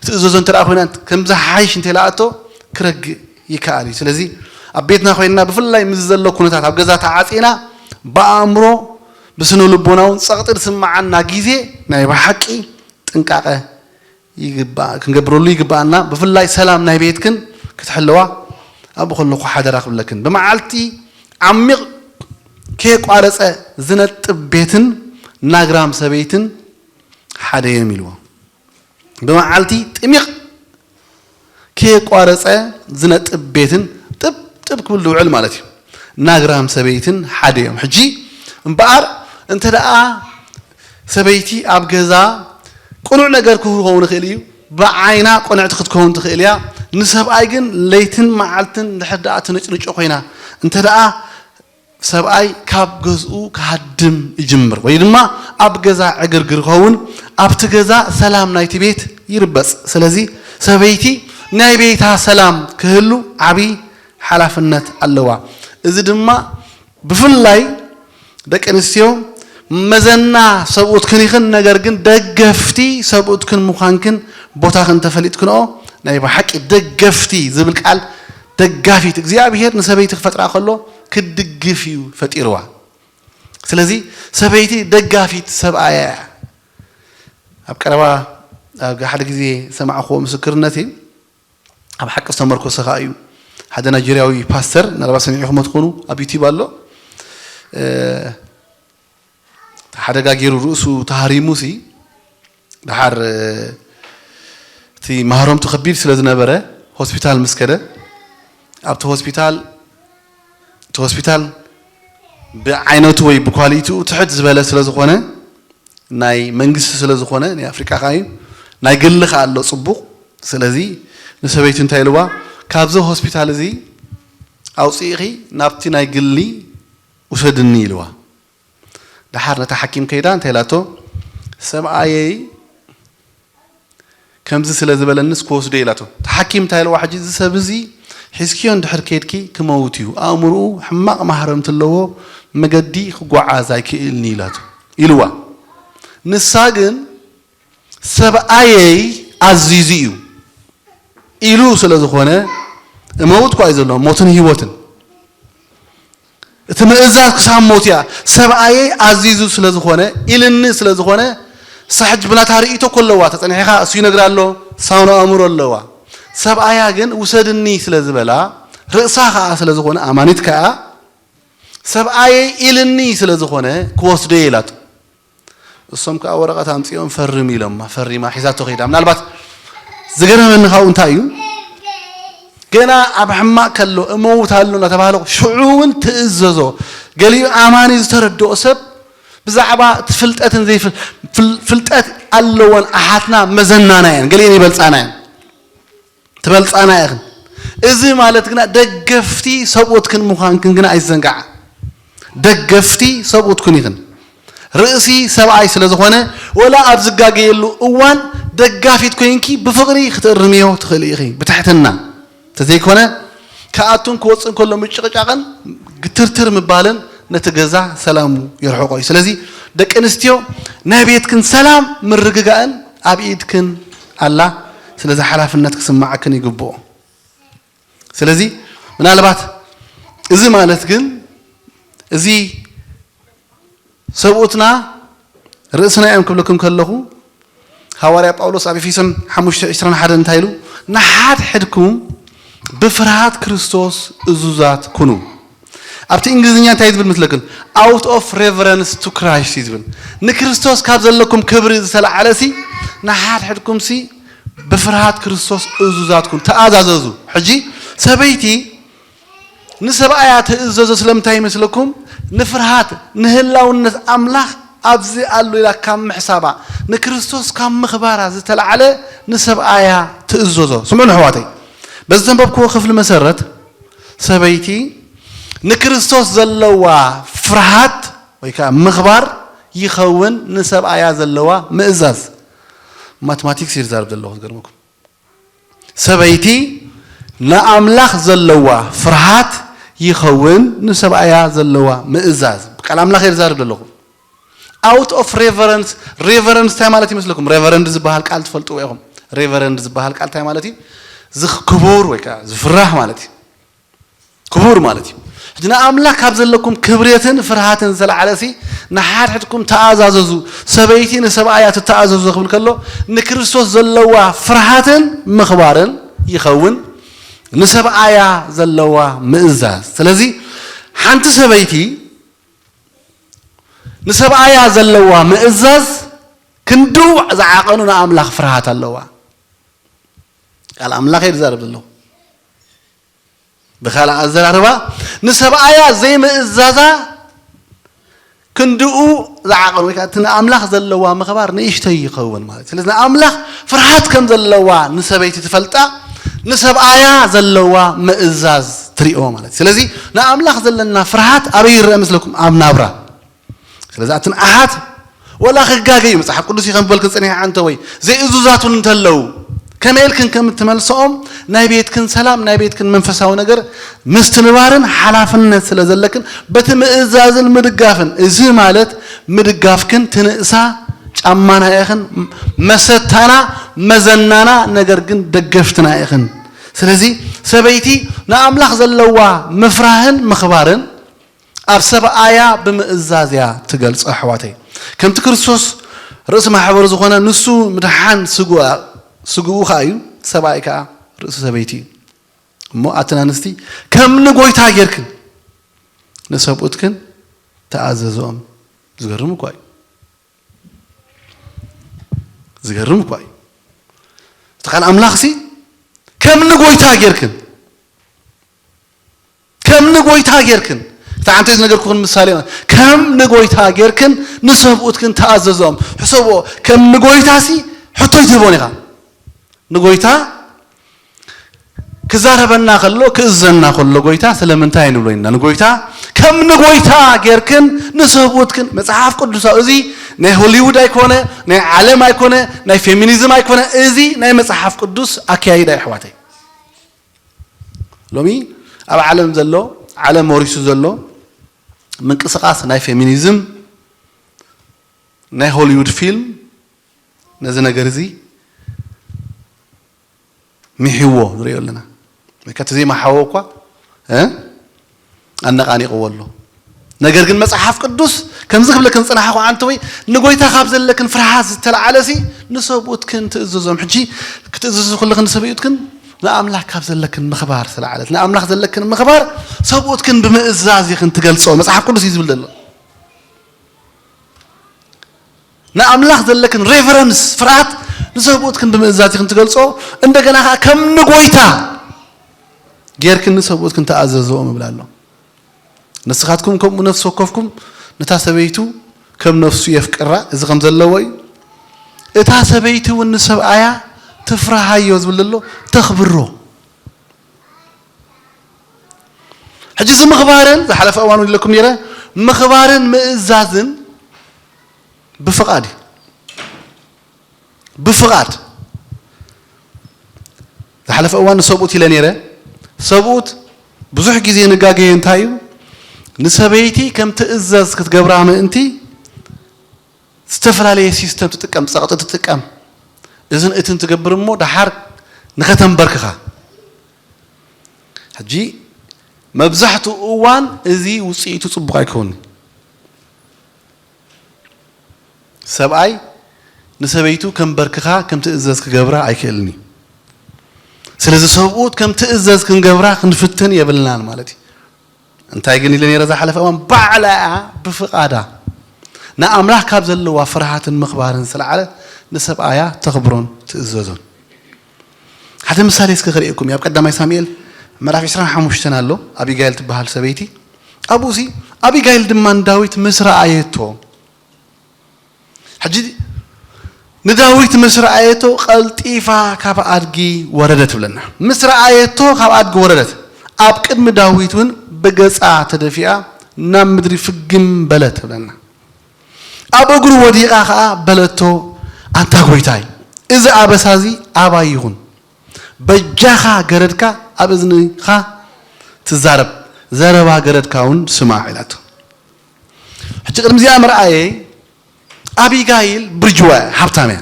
ክትእዘዞ እንተ ደኣ ኮይና፣ ከምዚ ሓይሽ እንተ ኢላቶ ክረግእ ይከኣል እዩ። ስለዚ ኣብ ቤትና ኮይንና ብፍላይ ምስ ዘሎ ኩነታት ኣብ ገዛ ተዓፂና ብኣእምሮ ብስነ ልቦና እውን ፀቕጢ ዝስምዓና ግዜ ናይ ብሓቂ ጥንቃቐ ይግባእ፣ ክንገብረሉ ይግባኣና። ብፍላይ ሰላም ናይ ቤትክን ክትሕልዋ ኣብኡ ከለኹ ሓደራ ክብለክን። ብመዓልቲ ዓሚቕ ከየቋረፀ ዝነጥብ ቤትን ናግራም ሰበይትን ሓደ እዮም ኢልዎ። ብመዓልቲ ጥሚቕ ከየቋረፀ ዝነጥብ ቤትን ጥብ ጥብ ክብል ዝውዕል ማለት እዩ። ናግራም ሰበይትን ሓደ እዮም። ሕጂ እምበኣር እንተ ደኣ ሰበይቲ ኣብ ገዛ ቅኑዕ ነገር ክኸውን ይኽእል እዩ። ብዓይና ቅንዕቲ ክትከውን ትኽእል እያ። ንሰብኣይ ግን ለይትን መዓልትን እንድሕር ደኣ ትንጭንጮ ኮይና፣ እንተ ደኣ ሰብኣይ ካብ ገዝኡ ክሃድም ይጅምር ወይ ድማ ኣብ ገዛ ዕግርግር ይኸውን፣ ኣብቲ ገዛ ሰላም ናይቲ ቤት ይርበጽ። ስለዚ ሰበይቲ ናይ ቤታ ሰላም ክህሉ ዓቢ ሓላፍነት ኣለዋ። እዚ ድማ ብፍላይ ደቂ ኣንስትዮ መዘና ሰብኡትክን ኢኽን፣ ነገር ግን ደገፍቲ ሰብኡትክን ምዃንክን ቦታኽን ተፈሊጥክንኦ ናይ ብሓቂ ደገፍቲ ዝብል ቃል ደጋፊት እግዚኣብሔር ንሰበይቲ ክፈጥራ ከሎ ክትድግፍ እዩ ፈጢርዋ። ስለዚ ሰበይቲ ደጋፊት ሰብኣያ እያ። ኣብ ቀረባ ኣብ ሓደ ግዜ ሰማዕክዎ ምስክርነት እዩ። ኣብ ሓቂ ዝተመርኮሰ ከዓ እዩ። ሓደ ናይጀርያዊ ፓስተር፣ ምናልባት ሰሚዕኹም ትኾኑ፣ ኣብ ዩቲዩብ ኣሎ። ሓደጋ ገይሩ ርእሱ ተሃሪሙ ሲ፣ ደሓር እቲ ማህረምቱ ከቢድ ስለ ዝነበረ ሆስፒታል ምስ ከደ፣ ኣብቲ ሆስፒታል፣ እቲ ሆስፒታል ብዓይነቱ ወይ ብኳሊቲኡ ትሕት ዝበለ ስለ ዝኾነ፣ ናይ መንግስቲ ስለ ዝኾነ፣ ናይ ኣፍሪቃ ከኣ እዩ፣ ናይ ግሊ ከኣ ኣሎ ጽቡቕ። ስለዚ ንሰበይቱ እንታይ ኢልዋ? "ካብዚ ሆስፒታል እዚ ኣውጽኢኺ ናብቲ ናይ ግሊ ውሰድኒ" ኢልዋ። ደሓር ነታ ሓኪም ከይዳ እንታይ ኢላቶ? "ሰብኣየይ ከምዚ ስለ ዝበለንስ ክወስዶ" ኢላቶ። እቲ ሓኪም እንታይ ኢልዋ? "ሕጂ እዚ ሰብ እዚ ሒዝክዮ እንድሕር ከይድኪ ክመውት እዩ፣ ኣእምሮኡ ሕማቕ ማህረምቲ ኣለዎ፣ መገዲ ክጓዓዝ ኣይክእልን እዩ" ኢላቶ፣ ኢልዋ። ንሳ ግን "ሰብኣየይ ኣዚዙ እዩ" ኢሉ ስለ ዝኾነ፣ እመውት እኳ እዩ ዘሎ፣ ሞትን ህይወትን። እቲ ምእዛዝ ክሳብ ሞት እያ። "ሰብኣየይ ኣዚዙ ስለ ዝኾነ፣ ኢልኒ ስለ ዝኾነ"፣ እሳ ሕጂ ብናታ ርእይቶ እኮ ኣለዋ፣ ተጸኒሕኻ እሱ ይነግራ ኣሎ፣ ሳውና ኣእምሮ ኣለዋ። ሰብኣያ ግን "ውሰድኒ" ስለ ዝበላ፣ ርእሳ ከኣ ስለ ዝኾነ፣ ኣማኒት ከኣ፣ "ሰብኣየይ ኢልኒ ስለ ዝኾነ ክወስዶ እየ" ኢላቶ። እሶም ከኣ ወረቐት ኣምጺኦም "ፈርም" ኢሎማ፣ ፈሪማ ሒዛቶ ከይዳ። ምናልባት ዝገረመኒ ካብኡ እንታይ እዩ፣ ገና ኣብ ሕማቕ ከሎ፣ እመውት ኣሎ እናተባህለ ሽዑ እውን ትእዘዞ። ገሊኡ ኣማኒ ዝተረድኦ ሰብ ብዛዕባ እቲ ፍልጠትን ዘይፍ-፣ ፍል-፣ ፍልጠት ኣለወን ኣሓትና መዘናና እየን፣ ገሊኤን ይበልጻና እየን። ትበልጻና ኢኽን። እዚ ማለት ግና ደገፍቲ ሰብኡትክን ምዃንክን ግና ኣይዘንጋዓ። ደገፍቲ ሰብኡትክን ኢኽን። ርእሲ ሰብኣይ ስለ ዝኾነ፣ ወላ ኣብ ዝጋገየሉ እዋን ደጋፊት ኮይንኪ ብፍቕሪ ክትእርምዮ ትኽእሊ ኢኺ፣ ብትሕትና። እንተዘይኮነ፣ ክኣቱን ክወጽእን ከሎ ምጭቕጫቕን ግትርትር ምባልን ነቲ ገዛ ሰላሙ የርሕቆ እዩ። ስለዚ ደቂ ኣንስትዮ፣ ናይ ቤትክን ሰላም ምርግጋእን ኣብ ኢድክን ኣላ። ስለዚ ሓላፍነት ክስማዓክን ይግብኦ። ስለዚ ምናልባት እዚ ማለት ግን፣ እዚ ሰብኡትና ርእስና እዮም ክብለኩም ከለኹ፣ ሃዋርያ ጳውሎስ ኣብ ኤፌሶን ሓሙሽተ ዕስራን ሓደን እንታይ ኢሉ? "ንሓድሕድኩም ብፍርሃት ክርስቶስ እዙዛት ኩኑ።" ኣብቲ እንግሊዝኛ እንታይ ዝብል መስለክን? "Out of reverence to Christ" እዩ ዝብል። ንክርስቶስ ካብ ዘለኩም ክብሪ ዝተላዓለ ሲ፣ ንሓድሕድኩም ሲ ብፍርሃት ክርስቶስ እዙዛት ኩኑ፣ ተኣዛዘዙ። ሕጂ ሰበይቲ ንሰብኣያ ትእዘዞ ስለምንታይ ይመስለኩም? ንፍርሃት፣ ንህላውነት ኣምላኽ ኣብዚ ኣሎ ኢላ ካብ ምሕሳባ፣ ንክርስቶስ ካብ ምኽባራ ዝተላዕለ ንሰብኣያ ትእዘዞ። ስምዑ ንሕዋተይ፣ በዚ ዘንበብክዎ ክፍሊ መሰረት፣ ሰበይቲ ንክርስቶስ ዘለዋ ፍርሃት ወይ ከዓ ምኽባር ይኸውን ንሰብኣያ ዘለዋ ምእዛዝ። ማትማቲክስ እዩ ዝዛረብ ዘለኹ፣ ዝገርመኩም። ሰበይቲ ንኣምላኽ ዘለዋ ፍርሃት ይኸውን ንሰብኣያ ዘለዋ ምእዛዝ። ቃል ኣምላኽ እየ ዝዛረብ ዘለኹ። Out of reverence፣ reverence እንታይ ማለት ይመስለኩም? ሬቨረንድ ዝበሃል ቃል ትፈልጥዎ ኢኹም። ሬቨረንድ ዝበሃል ቃል እንታይ ማለት እዩ? ዝኽ-፣ ክቡር ወይ ከዓ ዝፍራሕ ማለት እዩ። ክቡር ማለት እዩ። ሕጂ ንኣምላኽ ካብ ዘለኩም ክብሬትን ፍርሃትን ዝተላዕለ ሲ፣ ንሓድሕድኩም ተኣዛዘዙ። ሰበይቲ ንሰብኣያ ትተኣዘዙ ክብል ከሎ፣ ንክርስቶስ ዘለዋ ፍርሃትን ምኽባርን ይኸውን ንሰብኣያ ዘለዋ ምእዛዝ። ስለዚ ሓንቲ ሰበይቲ ንሰብኣያ ዘለዋ ምእዛዝ ክንድኡ ዝዓቐኑ ንኣምላኽ ፍርሃት ኣለዋ። ቃል ኣምላኽ እየ ዝዛረብ ዘለኹ። ብኻልእ ኣዘራርባ፣ ንሰብኣያ ዘይምእዛዛ ክንድኡ ዝዓቐን ወይ ከዓ እቲ ንኣምላኽ ዘለዋ ምኽባር ንእሽተይ ይኸውን ማለት እዩ። ስለዚ ንኣምላኽ ፍርሃት ከም ዘለዋ ንሰበይቲ ትፈልጣ፣ ንሰብኣያ ዘለዋ ምእዛዝ ትሪኦ ማለት እዩ። ስለዚ ንኣምላኽ ዘለና ፍርሃት ኣበይ ይረአ መስለኩም? ኣብ ናብራ። ስለዚ ኣትን ኣሓት ወላ ክጋገዩ፣ መጽሓፍ ቅዱስ እዩ ከም ዝበልክን ጸኒሐ፣ ኣንተ ወይ ዘይእዙዛት እውን እንተለዉ፣ ከመይ ኢልክን ከም እትመልስኦም ናይ ቤትክን ሰላም፣ ናይ ቤትክን መንፈሳዊ ነገር ምስትንባርን ሓላፍነት ስለ ዘለክን፣ በቲ ምእዛዝን ምድጋፍን፣ እዚ ማለት ምድጋፍክን ትንእሳ ጫማና ኢኽን፣ መሰታና፣ መዘናና፣ ነገር ግን ደገፍትና ኢኽን። ስለዚ ሰበይቲ ንኣምላኽ ዘለዋ ምፍራህን ምኽባርን ኣብ ሰብኣያ ብምእዛዝ እያ ትገልጾ። ኣሕዋተይ፣ ከምቲ ክርስቶስ ርእሲ ማሕበሩ ዝኾነ፣ ንሱ ምድሓን ስጉኣ- ስጉኡ ከኣ እዩ፣ ሰብኣይ ከኣ ርእሲ ሰበይቲ እዩ። እሞ ኣተን ኣንስቲ ከም ንጎይታ ጌርክን ንሰብኡትክን ተኣዘዝኦም። ዝገርም እኳ እዩ። ዝገርም እኳ እዩ። እቲ ቃል ኣምላኽሲ ከም ንጎይታ ጌርክን፣ ከም ንጎይታ ጌርክን፣ እቲ ዓንተይ ዝነገርኩኽን ምሳሌ ማለት፣ ከም ንጎይታ ጌርክን ንሰብኡትክን ተኣዘዝኦም። ሕሰብዎ፣ ከም ንጎይታሲ ሕቶ ኣይትህቦን ኢኻ። ንጎይታ ክዛረበና ከሎ፣ ክእዘና ከሎ ጎይታ ስለምንታይ ንብሎ ኢና? ንጎይታ ከም ንጎይታ ጌርክን ንሰብኡትክን። መጽሓፍ ቅዱሳዊ፣ እዚ ናይ ሆሊውድ ኣይኮነ፣ ናይ ዓለም ኣይኮነ፣ ናይ ፌሚኒዝም ኣይኮነ። እዚ ናይ መጽሓፍ ቅዱስ ኣከያይዳ፣ ኣሕዋተይ። ሎሚ ኣብ ዓለም ዘሎ፣ ዓለም ወሪሱ ዘሎ ምንቅስቓስ ናይ ፌሚኒዝም፣ ናይ ሆሊውድ ፊልም ነዚ ነገር እዚ ሚሕዎ ንሪኦ ኣለና። ወይ ከኣ እቲ ዘይመሓዎ እኳ፣ እ? ኣነቓኒቕዎ ኣሎ። ነገር ግን መጽሓፍ ቅዱስ ከምዚ ክብለክን ዝጸናሕኩ፣ ኣንተ ወይ ንጎይታ ካብ ዘለክን ፍርሃት ዝተለዓለሲ ንሰብኡትክን ትእዘዞም። ሕጂ ክትእዘዙ ከለኽን ንሰብኡትክን ንኣምላኽ ካብ ዘለክን ምኽባር ዝተለዓለት፣ ንኣምላኽ ዘለክን ምኽባር ሰብኡትክን ብምእዛዝ ኢኽን ትገልጾ። መጽሓፍ ቅዱስ እዩ ዝብል ዘሎ። ንኣምላኽ ዘለክን ሬቨረንስ፣ ፍርሃት፣ ንሰብኡትክን ብምእዛዝ ኢኽን ትገልጾ። እንደገና ከኣ ከም ንጎይታ ጌርክን ንሰብኡትክን ተኣዘዝኦም ይብል ኣሎ። ንስኻትኩም ከምኡ ነፍሲ ወከፍኩም ነታ ሰበይቱ ከም ነፍሱ የፍቅራ። እዚ ከም ዘለዎ እዩ። እታ ሰበይቲ እውን ንሰብኣያ ትፍርሃዮ ዝብል ዘሎ፣ ተኽብሮ። ሕጂ እዚ ምኽባርን፣ ዝሓለፈ እዋን እውን ኢለኩም ነይረ፣ ምኽባርን ምእዛዝን ብፍቓድ እዩ። ብፍቓድ። ዝሓለፈ እዋን ንሰብኡት ኢለ ነይረ። ሰብኡት ብዙሕ ግዜ ንጋገየ እንታይ እዩ? ንሰበይቲ ከም ትእዘዝ ክትገብራ ምእንቲ ዝተፈላለየ ሲስተም ትጥቀም፣ ጸቕጢ ትጥቀም። እዝን እትን ትገብር እሞ ደሓር ንኸተንበርክኻ። ሕጂ መብዛሕትኡ እዋን እዚ ውጽኢቱ ጽቡቕ ኣይከውንን። ሰብኣይ ንሰበይቱ ከም በርክኻ፣ ከም ትእዘዝ ክገብራ ኣይክእልን እዩ። ስለዚ ሰብኡት ከም ትእዘዝ ክንገብራ ክንፍትን የብልናን ማለት እዩ። እንታይ ግን ኢለ ነይረ ዝሓለፈ እዋን፣ ባዕላ እያ ብፍቓዳ ንኣምላኽ ካብ ዘለዋ ፍርሃትን ምኽባርን ስለዓለ ንሰብኣያ ተኽብሮን ትእዘዞን። ሓደ ምሳሌ እስከ ክርእየኩም እዩ። ኣብ ቀዳማይ ሳሙኤል ምዕራፍ ዕስራን ሓሙሽተን ኣሎ፣ ኣቢጋይል ትበሃል ሰበይቲ። ኣብኡሲ ኣቢጋይል ድማ ንዳዊት ምስ ረኣየቶ፣ ሕጂ ንዳዊት ምስ ረኣየቶ ቀልጢፋ ካብ ኣድጊ ወረደት ትብለና። ምስ ረኣየቶ ካብ ኣድጊ ወረደት፣ ኣብ ቅድሚ ዳዊት እውን ብገጻ ተደፊኣ ናብ ምድሪ ፍግም በለት ትብለና። ኣብ እግሩ ወዲቓ ኸኣ በለቶ፣ ኣንታ ጐይታይ፣ እዚ ኣበሳ እዚ ኣባይ ይኹን፣ በጃኻ ገረድካ ኣብ እዝንኻ ትዛረብ፣ ዘረባ ገረድካ እውን ስማዕ ኢላቶ። ሕጂ ቅድሚ እዚኣ ምርኣየይ ኣቢጋይል ብርጅዋ እያ፣ ሃብታም እያ።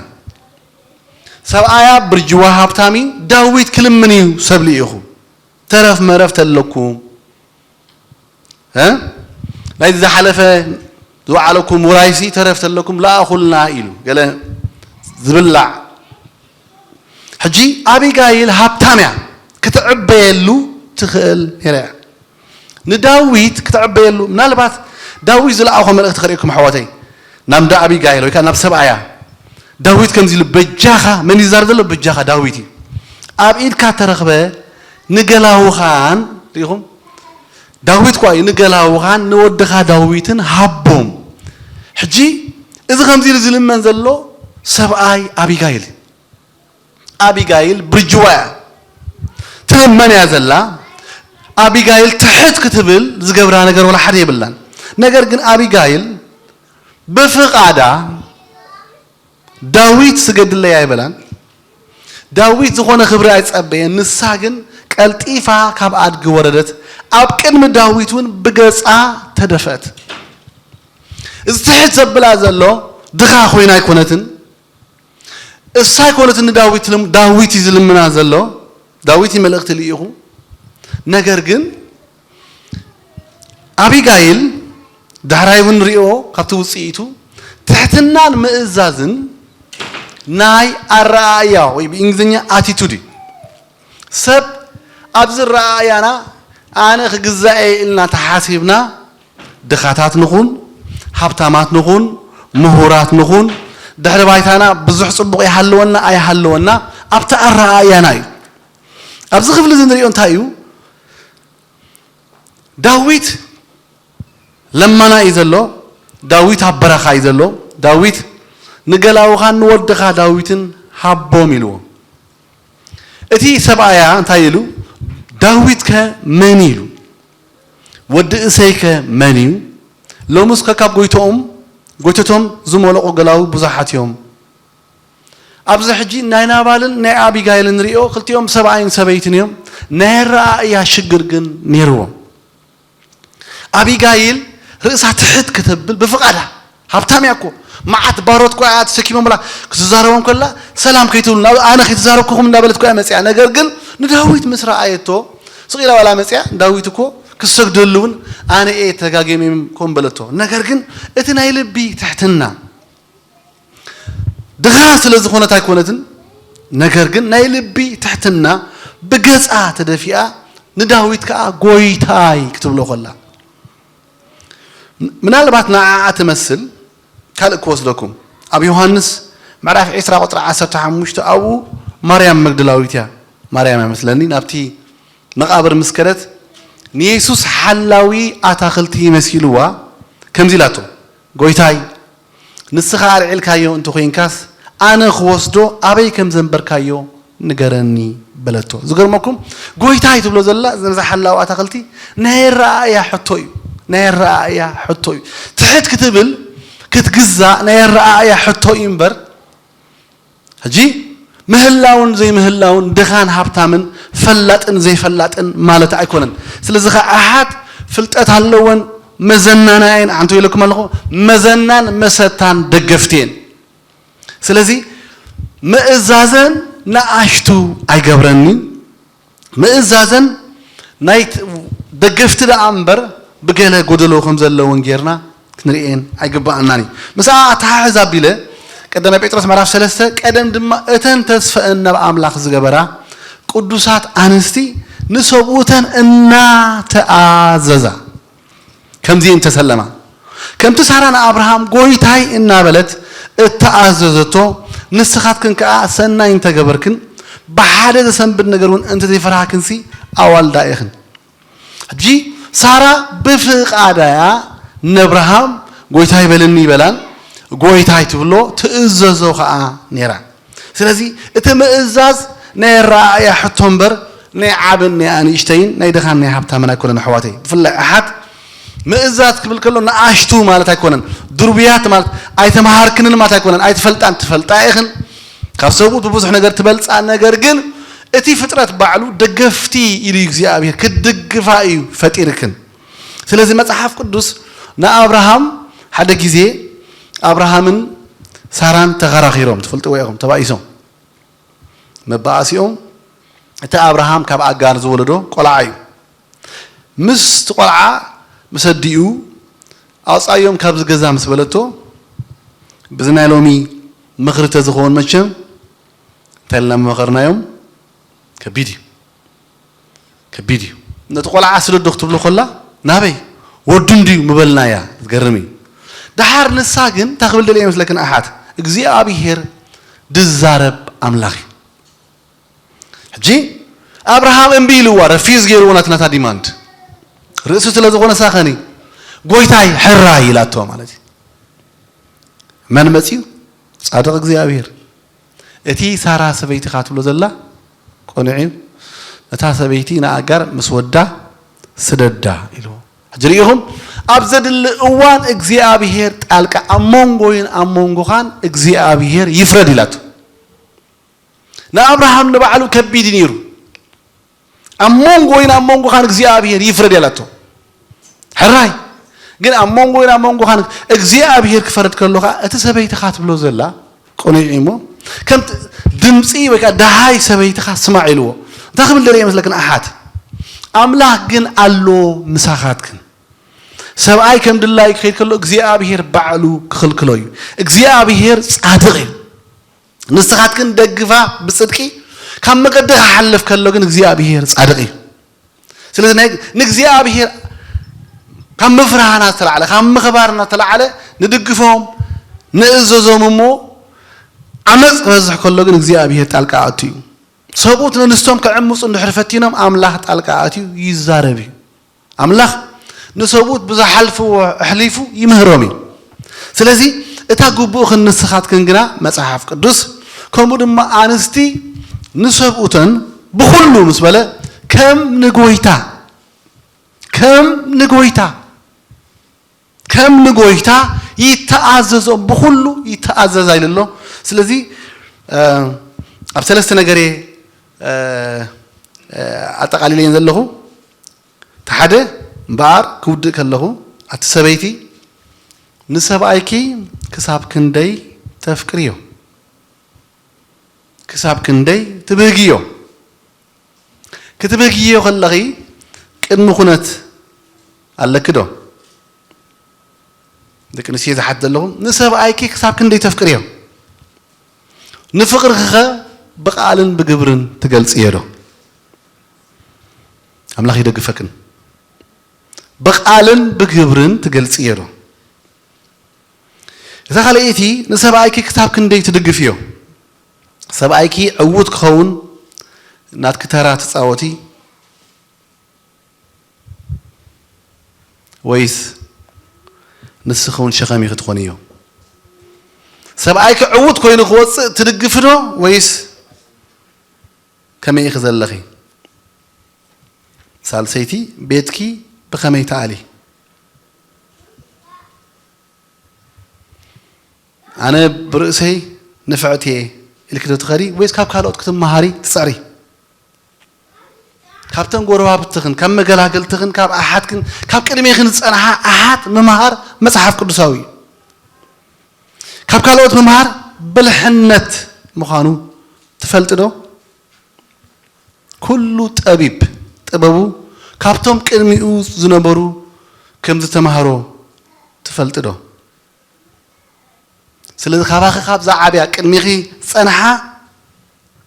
ሰብኣያ ብርጅዋ ሃብታም እዩ፣ ዳዊት ክልምን እዩ ሰብ ልኢኹ። ተረፍ መረፍ ተለኩም፣ እ? ናይቲ ዝሓለፈ ዝወዓለኩም ውራይሲ ተረፍ ተለኩም ለኣኹልና ኢሉ፣ ገለ ዝብላዕ። ሕጂ ኣቢጋይል ሃብታም እያ፣ ክትዕበየሉ ትኽእል ነይራ እያ። ንዳዊት ክትዕበየሉ፣ ምናልባት ዳዊት ዝለኣኾ መልእኽቲ ከርእየኩም ኣሕዋተይ፣ ናብ እንዳ ኣቢጋይል ወይ ከዓ ናብ ሰብኣያ። ዳዊት ከምዚ ኢሉ፣ በጃኻ፣ መን ይዛረብ ዘሎ? በጃኻ ዳዊት እዩ። ኣብ ኢድካ ተረኽበ፣ ንገላውኻን፣ ርኢኹም? ዳዊት እኳ እዩ፣ ንገላውኻን ንወድኻ ዳዊትን ሃቦም። ሕጂ እዚ ከምዚ ኢሉ ዝልመን ዘሎ ሰብኣይ ኣቢጋይል እዩ። ኣቢጋይል ብርጅዋ እያ። ትልመን እያ ዘላ። ኣቢጋይል ትሕት ክትብል ዝገብራ ነገር ወላ ሓደ የብላን። ነገር ግን ኣቢጋይል ብፍቓዳ ዳዊት ስገድለይ ኣይበላን። ዳዊት ዝኾነ ክብሪ ኣይጸበየን። ንሳ ግን ቀልጢፋ ካብ ኣድጊ ወረደት፣ ኣብ ቅድሚ ዳዊት እውን ብገጻ ተደፍአት። እዚ ትሕት ዘብላ ዘሎ ድኻ ኮይና ኣይኮነትን። እሳ ኣይኮነትን ንዳዊት ትልም-፣ ዳዊት እዩ ዝልምና ዘሎ። ዳዊት እዩ መልእኽቲ ልኢኹ። ነገር ግን ኣቢጋይል ዳሕራይ እውን ንሪኦ ካብቲ ውፅኢቱ ትሕትናን ምእዛዝን ናይ ኣረኣእያ ወይ ብእንግሊዝኛ ኣቲቱድ እዩ። ሰብ ኣብዚ ኣረኣእያና ኣነ ክግዛእ እየ ኢልና ተሓሲብና ድኻታት ንኹን ሃብታማት ንኹን ምሁራት ንኹን ድሕሪ ባይታና ብዙሕ ፅቡቕ ይሃለወና ኣይሃለወና ኣብቲ ኣረኣእያና እዩ። ኣብዚ ክፍሊ እዚ ንሪኦ እንታይ እዩ? ዳዊት ለማና እዩ ዘሎ። ዳዊት ኣብ በረኻ እዩ ዘሎ። ዳዊት ንገላውኻን ንወድኻ ዳዊትን ሃቦም ኢልዎ። እቲ ሰብኣያ እንታይ ኢሉ? ዳዊት ከ መን ኢሉ? ወዲ እሰይ ከ መን እዩ? ሎምስ ከ ካብ ጎይቶኦም ጎይተቶም ዝመለቑ ገላዊ ብዙሓት እዮም። ኣብዚ ሕጂ ናይ ናባልን ናይ ኣቢጋይልን ንሪኦ ክልቲኦም ሰብኣይን ሰበይትን እዮም። ናይ ኣረኣእያ ሽግር ግን ነይርዎም። ኣቢጋይል ርእሳ ትሕት ከተብል ብፍቓዳ ሃብታም እያ እኮ። መዓት ባሮት እኮ እያ ተሰኪሞምላ ክትዛረቦም ከላ ሰላም ከይትብሉ ናብ ኣነ ከይተዛረብኩኹም እንዳበለት እኮ እያ መፅያ። ነገር ግን ንዳዊት ምስ ረኣየቶ ስቕ ኢላ ዋላ መፅያ ዳዊት እኮ ክሰግደሉ እውን ኣነ እየ ተጋጌሜም ኮም በለቶ። ነገር ግን እቲ ናይ ልቢ ትሕትና ድኻ ስለ ዝኾነት ኣይኮነትን። ነገር ግን ናይ ልቢ ትሕትና ብገጻ ተደፊኣ ንዳዊት ከኣ ጎይታይ ክትብሎ ከላ ምናልባት ንዓኣ ትመስል ካልእ ክወስደኩም ኣብ ዮሃንስ ምዕራፍ ዕስራ ቁፅሪ ዓሰርተ ሓሙሽተ ኣብኡ ማርያም መግደላዊት እያ። ማርያም እያ መስለኒ ናብቲ መቓብር ምስ ከደት ንየሱስ ሓላዊ ኣታኽልቲ መሲልዋ ከምዚ ኢላቶ፣ ጎይታይ ንስኻ ኣልዒልካዮ እንተኾይንካስ ኣነ ክወስዶ ኣበይ ከም ዘንበርካዮ ንገረኒ በለቶ። ዝገርመኩም ጎይታይ ትብሎ ዘላ ነዛ ሓላዊ ኣታኽልቲ ናይ ኣረኣእያ ሕቶ እዩ። ናይ ኣረኣእያ ሕቶ እዩ። ትሕት ክትብል ክትግዛእ ናይ ኣረኣእያ ሕቶ እዩ እምበር ሕጂ ምህላውን ዘይምህላውን ድኻን ሃብታምን ፈላጥን ዘይፈላጥን ማለት ኣይኮነን። ስለዚ ኸዓ ኣሓት ፍልጠት ኣለወን መዘናናየን ኣንተ ኢለኩም ኣለኹ መዘናን መሰታን ደገፍቲ እየን። ስለዚ ምእዛዘን ንኣሽቱ ኣይገብረንን። ምእዛዘን ናይ ደገፍቲ ደኣ እምበር ብገለ ጎደሎ ከም ዘለውን ጌርና ክንርእየን ኣይግባኣናን እዩ። ምስኣ ኣተሓሕዝ ኣቢለ ቀዳማይ ጴጥሮስ ምዕራፍ ሰለስተ ቀደም ድማ እተን ተስፈአን ናብ ኣምላኽ ዝገበራ ቅዱሳት ኣንስቲ ንሰብኡተን እናተኣዘዛ ከምዚ እየን ተሰለማ። ከምቲ ሳራ ንኣብርሃም ጎይታይ እናበለት እተኣዘዘቶ ንስኻትክን ከኣ ሰናይ እንተገበርክን ብሓደ ዘሰንብድ ነገር እውን እንተዘይፈራህክንሲ ኣዋልዳ ኢኽን። ሕጂ ሳራ ብፍቓዳያ ነብርሃም ጎይታይ በልኒ ይበላን ጎይታይ ትብሎ ትእዘዞ ከዓ ነይራ። ስለዚ እቲ ምእዛዝ ናይ ኣረኣእያ ሕቶ እምበር ናይ ዓብን ናይ ኣንእሽተይን ናይ ድኻን ናይ ሃብታምን ኣይኮነን ኣሕዋተይ። ብፍላይ ኣሓት ምእዛዝ ክብል ከሎ ንኣሽቱ ማለት ኣይኮነን፣ ድሩብያት ማለት ኣይተምሃርክንን ማለት ኣይኮነን፣ ኣይትፈልጣን ትፈልጣ ኢኽን ካብ ሰብኡት ብብዙሕ ነገር ትበልፃ። ነገር ግን እቲ ፍጥረት ባዕሉ ደገፍቲ ኢሉ እዩ እግዚኣብሔር ክድግፋ እዩ ፈጢርክን። ስለዚ መፅሓፍ ቅዱስ ንኣብርሃም ሓደ ግዜ ኣብርሃምን ሳራን ተኸራኺሮም ትፈልጥዎ ኢኹም፣ ተባኢሶም መባኣሲኦም እቲ ኣብርሃም ካብ ኣጋር ዝወለዶ ቆልዓ እዩ። ምስ እቲ ቆልዓ ምስ ኣዲኡ ኣውፃዮም ካብዚ ገዛ ምስ በለቶ ብዚ ናይ ሎሚ ምኽሪ ተዝኸውን መቸም እንታይ ኢልና ምመኸርናዮም? ከቢድ እዩ። ከቢድ እዩ። ነቲ ቆልዓ ስደዶ ክትብሎ ከላ ናበይ ወዱ እንድዩ ምበልና እያ። ዝገርም እዩ። ደሓር ንሳ ግን እንታይ ክብል ደልየ ይመስለክን ኣሓት እግዚኣብሔር ድዛረብ ኣምላኽ እዩ። ሕጂ ኣብርሃም እምቢ ኢልዋ ረፊዝ ገይርዎ ናትናታ ዲማንድ ርእሱ ስለ ዝኾነ ሳኸኒ ጎይታይ ሕራይ ኢላቶ ማለት እዩ። መን መፅዩ? ፃድቕ እግዚኣብሔር። እቲ ሳራ ሰበይትኻ ትብሎ ዘላ ቅኑዕ እዩ። እታ ሰበይቲ ንኣጋር ምስ ወዳ ስደዳ ኢልዎ። ሕጂ ርኢኹም ኣብ ዘድሊ እዋን እግዚኣብሔር ጣልቃ ኣብ መንጎይን ኣብ መንጎኻን እግዚኣብሔር ይፍረድ ኢላቶ። ንኣብርሃም ንባዕሉ ከቢድ ነይሩ። ኣብ መንጎይን ኣብ መንጎኻን እግዚኣብሔር ይፍረድ ያላቶ። ሕራይ ግን ኣብ መንጎይን ኣብ መንጎኻን እግዚኣብሔር ክፈርድ ከሎ ኸዓ እቲ ሰበይትኻ ትብሎ ዘላ ቅኑዕ እሞ ከም ድምፂ ወይ ከዓ ደሃይ ሰበይትኻ ስማዕ ኢልዎ። እንታይ ክብል ደርየ መስለክን? ኣሓት ኣምላኽ ግን ኣሎ ምሳኻትክን። ሰብኣይ ከም ድላዩ ክኸይድ ከሎ እግዚኣብሔር ባዕሉ ክኽልክሎ እዩ። እግዚኣብሔር ጻድቕ እዩ። ንስኻትክን ደግፋ ብጽድቂ፣ ካብ መገዲ ክሓልፍ ከሎ ግን እግዚኣብሔር ጻድቕ እዩ። ስለዚ ናይ ንእግዚኣብሔር ካብ ምፍራህና ዝተላዕለ፣ ካብ ምኽባርና ዝተላዕለ ንድግፎም፣ ንእዘዞም እሞ ዓመፅ ክበዝሕ ከሎ ግን እግዚኣብሔር ጣልቃ ኣቱ እዩ። ሰብኡት ነንስቶም ክዕምፁ እንድሕር ፈቲኖም ኣምላኽ ጣልቃ ኣትዩ ይዛረብ እዩ። ኣምላኽ ንሰብኡት ብዝሓልፍዎ ኣሕሊፉ ይምህሮም እዩ። ስለዚ እታ ግቡእኽን ንስኻትክን ግና መጽሓፍ ቅዱስ ከምኡ ድማ ኣንስቲ ንሰብኡተን ብኹሉ ምስ በለ ከም ንጎይታ ከም ንጎይታ ከም ንጎይታ ይተኣዘዞም ብኹሉ ይተኣዘዛ ኢሉ ኣሎ። ስለዚ ኣብ ሰለስተ ነገር እየ ኣጠቓሊለየን ዘለኹ። እቲ ሓደ እምበኣር ክውድእ ከለኹ ኣቲ ሰበይቲ ንሰብኣይኪ ክሳብ ክንደይ ተፍቅርዮ? ክሳብ ክንደይ ትብህግዮ? ክትብህግዮ ከለኺ ቅድሚ ኩነት ኣለኪ ዶ? ደቂ ኣንስትዮ ዝሓት ዘለኹም ንሰብኣይኪ ክሳብ ክንደይ ተፍቅርዮ? ንፍቕርኺኸ ብቃልን ብግብርን ትገልጽዮ ዶ? ኣምላኽ ይደግፈክን። ብቃልን ብግብርን ትገልጽዮ ዶ? እታ ካልኣይቲ ንሰብኣይኪ ክሳብ ክንደይ ትድግፍዮ? ሰብኣይኪ ዕዉት ክኸውን ናትኪ ተራ ትጻወቲ ወይስ ንስኺ እውን ሸኸም ኢኺ ትኾንዮ? ሰብኣይኪ ዕዉት ኮይኑ ክወጽእ ትድግፊ ዶ ወይስ ከመይ ኢኺ ዘለኺ? ሳልሰይቲ ቤትኪ ብኸመይ ትኣሊ? ኣነ ብርእሰይ ንፍዕቲ እየ ኢልኪ ዶ ትኸዲ ወይስ ካብ ካልኦት ክትመሃሪ ትጽዕሪ? ካብተን ጎረባብትኽን ካብ መገላገልትኽን ካብ ኣሓትክን ካብ ቅድሜኽን ዝጸንሓ ኣሓት ምምሃር መጽሓፍ ቅዱሳዊ እዩ። ካብ ካልኦት ምምሃር ብልሕነት ምዃኑ ትፈልጢ ዶ? ኩሉ ጠቢብ ጥበቡ ካብቶም ቅድሚኡ ዝነበሩ ከም ዝተማህሮ ትፈልጢ ዶ? ስለዚ ካባኺ ካብ ዝዓብያ ቅድሚኺ ዝጸንሓ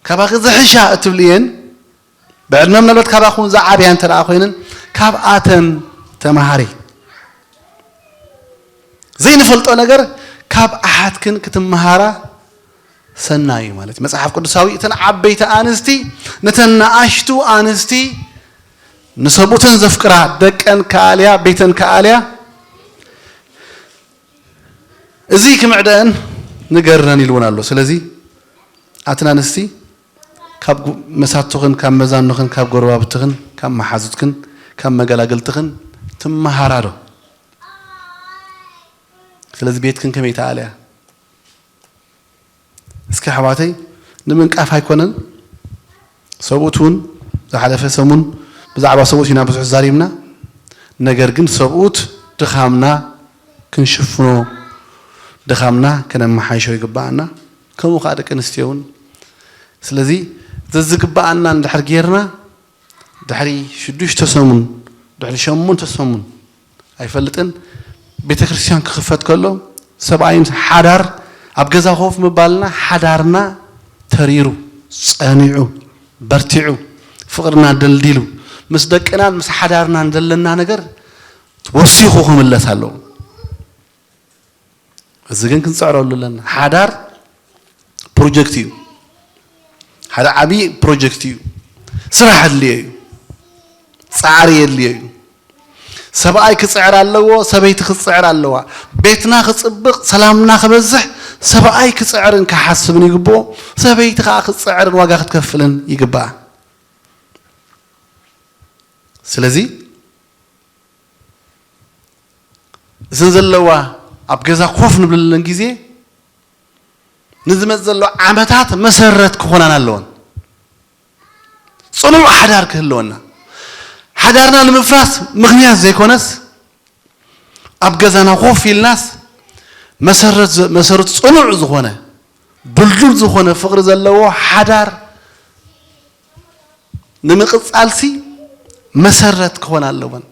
ካባኺ ዝሕሻ እትብልየን ብዕድመ ምናልባት ካባኹም ዝዓብያ እንተ ደኣ ኮይነን ካብኣተን ተማሃሪ። ዘይንፈልጦ ነገር ካብ ኣሓትክን ክትመሃራ ሰናይ እዩ ማለት እዩ። መጽሓፍ ቅዱሳዊ እተን ዓበይቲ ኣንስቲ ነተን ንኣሽቱ ኣንስቲ ንሰብኡተን ዘፍቅራ ደቀን ከኣልያ ቤተን ከኣልያ እዚ ክምዕደአን ንገረን ኢልውን ኣሎ። ስለዚ ኣትን ኣንስቲ ካብ መሳቱኽን ካብ መዛኑኽን ካብ ጎረባብትኽን ካብ መሓዙትክን ካብ መገላገልትኽን ትመሃራ ዶ? ስለዚ ቤትክን ከመይ ተኣልያ? እስኪ ኣሕዋተይ ንምንቃፍ ኣይኮነን። ሰብኡት እውን ዝሓለፈ ሰሙን ብዛዕባ ሰብኡት ኢና ብዙሕ ዛሪብና። ነገር ግን ሰብኡት ድኻምና ክንሽፍኖ ድኻምና ከነመሓይሾ ይግባኣና። ከምኡ ከዓ ደቂ ኣንስትዮ እውን። ስለዚ ዘዝግባኣና እንድሕር ጌርና ድሕሪ ሽዱሽተ ሰሙን ድሕሪ ሸሞንተ ሰሙን ኣይፈልጥን ቤተ ክርስቲያን ክኽፈት ከሎ ሰብኣይን ሓዳር ኣብ ገዛ ኮፍ ምባልና ሓዳርና ተሪሩ ጸኒዑ በርቲዑ ፍቕርና ደልዲሉ ምስ ደቅናን ምስ ሓዳርናን ዘለና ነገር ወሲኹ ክምለስ ኣለዎ። እዚ ግን ክንጽዕረሉ ኣለና። ሓዳር ፕሮጀክት እዩ። ሓደ ዓብዪ ፕሮጀክት እዩ። ስራሕ ኣድልዮ እዩ። ጻዕሪ የድልዮ እዩ። ሰብኣይ ክጽዕር ኣለዎ፣ ሰበይቲ ክትጽዕር ኣለዋ። ቤትና ክጽብቕ፣ ሰላምና ክበዝሕ ሰብኣይ ክጽዕርን ክሓስብን ይግብኦ። ሰበይቲ ከኣ ክትጽዕርን ዋጋ ክትከፍልን ይግብኣ። ስለዚ እዘን ዘለዋ ኣብ ገዛ ኮፍ ንብለለን ግዜ ንዝመጽእ ዘሎ ዓመታት መሰረት ክኾናን ኣለወን። ጽኑዕ ሓዳር ክህልወና ሓዳርና ንምፍራስ ምኽንያት ዘይኮነስ ኣብ ገዛና ኮፍ ኢልናስ መሰረት መሰረቱ ጽኑዕ ዝኾነ ድልዱል ዝኾነ ፍቕሪ ዘለዎ ሓዳር ንምቕጻልሲ መሰረት ክኾን ኣለወን።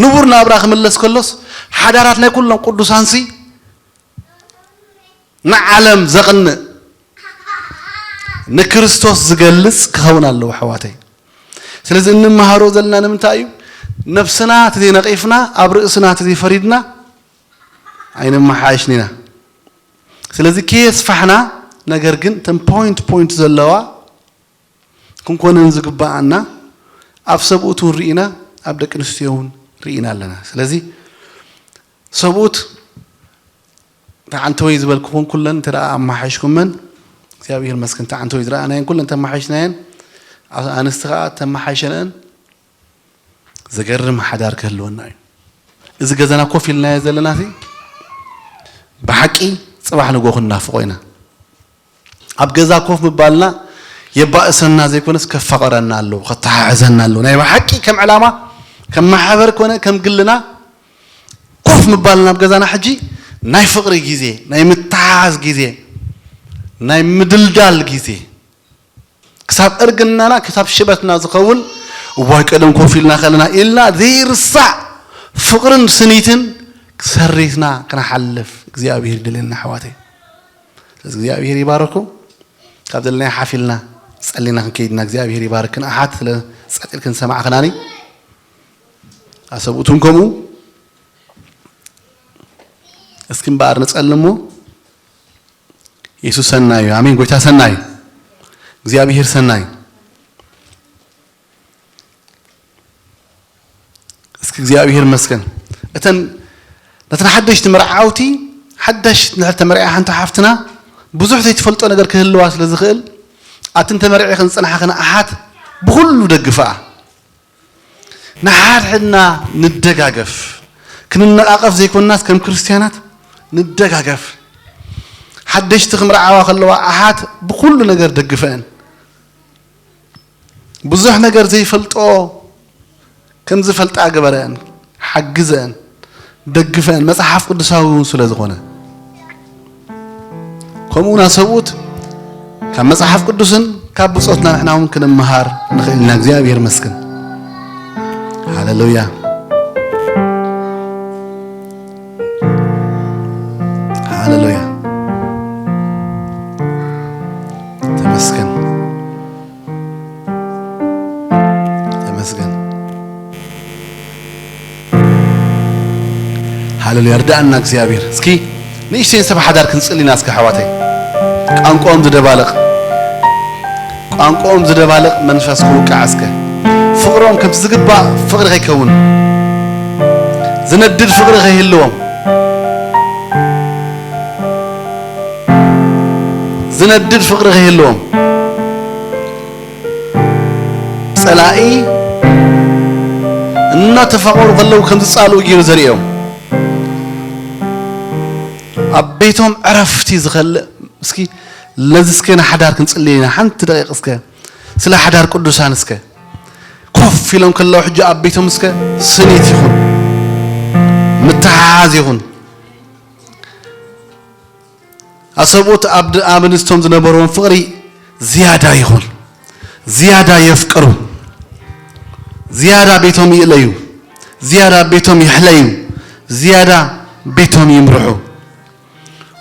ንቡር ናብራ ክምለስ ከሎስ ሓዳራት ናይ ኩሎም ቅዱሳንሲ ንዓለም ዘቕንእ ንክርስቶስ ዝገልጽ ክኸውን ኣለዎ ኣሕዋተይ። ስለዚ እንመሃሮ ዘለና ንምንታይ እዩ? ነብስና ተዘይነቒፍና ኣብ ርእስና ተዘይፈሪድና ኣይንመሓየሽን ኢና። ስለዚ ከየስፋሕና ነገር ግን እተን ፖይንት ፖይንት ዘለዋ ክንኮነን ዝግባኣና ኣብ ሰብኡት እውን ርኢና ኣብ ደቂ ኣንስትዮ እውን ርኢና ኣለና። ስለዚ ሰብኡት ተዓንተወይ ዝበልኩኹን ኩለን እንተ ደኣ ኣመሓይሽኩመን እግዚኣብሔር መስገን። ተዓንተወይ ዝረኣናየን ኩለን ተመሓይሽናየን፣ ኣንስቲ ከዓ ተመሓይሸነን ዘገርም ሓዳር ክህልወና እዩ። እዚ ገዛና ኮፍ ኢልናዮ ዘለናሲ ብሓቂ ጽባሕ ንጎ ክንናፍቆ ኢና። ኣብ ገዛ ኮፍ ምባልና የባእሰና ዘይኮነስ ከፋቐረና ኣለዎ፣ ከተሓሕዘና ኣለዎ። ናይ ብሓቂ ከም ዕላማ ከም ማሕበር ኮነ ከም ግልና ኮፍ ምባልና ኣብ ገዛና ሕጂ ናይ ፍቕሪ ግዜ፣ ናይ ምትሓዝ ግዜ፣ ናይ ምድልዳል ግዜ፣ ክሳብ እርግናና ክሳብ ሽበትና ዝኸውን እዋይ ቀደም ኮፍ ኢልና ከለና ኢልና ዘይርሳዕ ፍቕርን ስኒትን ሰሪትና ክንሓልፍ እግዚኣብሔር ይደልየና ኣሕዋተይ። ስለዚ እግዚኣብሔር ይባረኩም። ካብ ዘለና ሓፊልና ጸሊና ክንከይድና እግዚኣብሔር ይባርክን ኣሓት ስለ ጸጢልክን ሰማዕክናኒ ኣሰብኡቱን ከምኡ እስኪ እምበኣር ንጸልሞ። የሱስ ሰናይ እዩ። ኣሜን። ጎይታ ሰናይ እዩ። እግዚኣብሔር ሰናይ እዩ። እስኪ እግዚኣብሔር መስገን። እተን ነተን ሓደሽቲ መርዓውቲ ሓዳሽ ንድሕር ተመርዓ ሓንቲ ሓፍትና ብዙሕ ዘይትፈልጦ ነገር ክህልዋ ስለ ዝኽእል ኣትን ተመርዒ ክንጽንሓ ክነኣሓት ብኹሉ ደግፍኣ። ንሓድሕድና ንደጋገፍ። ክንነቓቐፍ ዘይኮንናስ ከም ክርስትያናት ንደጋገፍ። ሓደሽቲ ክምርዓዋ ከለዋ ኣሓት ብኹሉ ነገር ደግፈአን። ብዙሕ ነገር ዘይፈልጦ ከም ዝፈልጣ ግበረአን፣ ሓግዘአን፣ ደግፈአን፣ መጽሓፍ ቅዱሳዊ እውን ስለ ዝኾነ። ከምኡ ናሰብኡት ካብ መጽሓፍ ቅዱስን ካብ ብጾትና ንሕና እውን ክንመሃር ንኽእል ኢና። እግዚኣብሔር መስክን። ሃሌሉያ። ሃሌሉያ። ተመስገን። ተመስገን። ሃሌሉያ። እርዳእና እግዚኣብሔር። እስኪ ንእሽተይን ሰብ ሓዳር ክንጽሊና እስከ ኣሕዋተይ። ቋንቋኦም ዝደባልቕ፣ ቋንቋኦም ዝደባልቕ መንፈስ ክውቃዕ እስከ። ፍቕሮም ከም ዝግባእ ፍቕሪ ከይከውን፣ ዝነድድ ፍቕሪ ከይህልዎም፣ ዝነድድ ፍቕሪ ከይህልዎም፣ ጸላኢ እናተፋቐሩ ከለዉ ከም ዝጻልኡ ገይሩ ዘርእዮም። ኣብ ቤቶም ዕረፍቲ ዝኸልእ። እስኪ ለዚ እስከ ንሓዳር ክንጽሊ ኢና ሓንቲ ደቂቕ እስከ ስለ ሓዳር ቅዱሳን እስከ ኮፍ ኢሎም ከለዉ ሕጂ ኣብ ቤቶም እስከ ስኒት ይኹን ምትሓሓዝ ይኹን። ኣሰብኡት ኣብ ድ-፣ ኣብ ኣንስቶም ዝነበርዎም ፍቕሪ ዝያዳ ይኹን። ዝያዳ የፍቅሩ። ዝያዳ ቤቶም ይእለዩ። ዝያዳ ቤቶም ይሕለዩ። ዝያዳ ቤቶም ይምርሑ።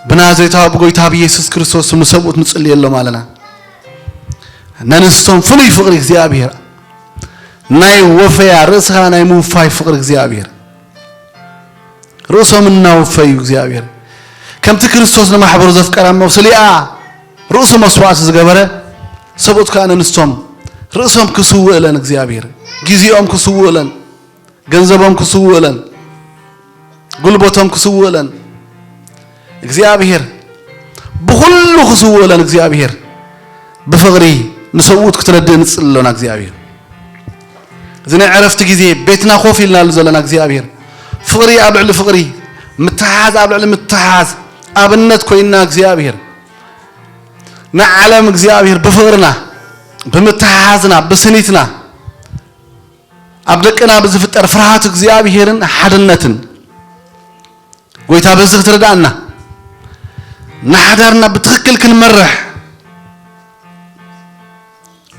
ብናዝሬታዊ ብጎይታ ብኢየሱስ ክርስቶስ ስም ንሰብኡት ንጽልየሎም ኣለና። ነንስቶም ፍሉይ ፍቕሪ እግዚኣብሔር። ናይ ወፈያ ርእስኻ ናይ ምውፋይ ፍቕሪ እግዚኣብሔር። ርእሶም እናወፈዩ እግዚኣብሔር። ከምቲ ክርስቶስ ንማሕበሩ ዘፍቀራ እሞ ስሊኣ ርእሱ መስዋዕቲ ዝገበረ ሰብኡት ከኣ ነንስቶም ርእሶም ክስውእለን እግዚኣብሔር። ግዜኦም ክስውእለን፣ ገንዘቦም ክስውእለን፣ ጉልበቶም ክስውእለን እግዚኣብሔር ብኹሉ ክስውእለን እግዚኣብሔር ብፍቕሪ ንሰብኡት ክትረድእ ንጽሊ ኣሎና እግዚኣብሔር። እዚ ናይ ዕረፍቲ ግዜ ቤትና ኮፍ ኢልናሉ ዘለና እግዚኣብሔር ፍቕሪ ኣብ ልዕሊ ፍቕሪ፣ ምትሓዝ ኣብ ልዕሊ ምትሓዝ ኣብነት ኮይንና እግዚኣብሔር ንዓለም እግዚኣብሔር ብፍቕርና፣ ብምትሓዝና፣ ብስኒትና ኣብ ደቅና ብዝፍጠር ፍርሃት እግዚኣብሔርን ሓድነትን ጎይታ በዚ ክትረዳእና ንሓዳርና ብትኽክል ክንመርሕ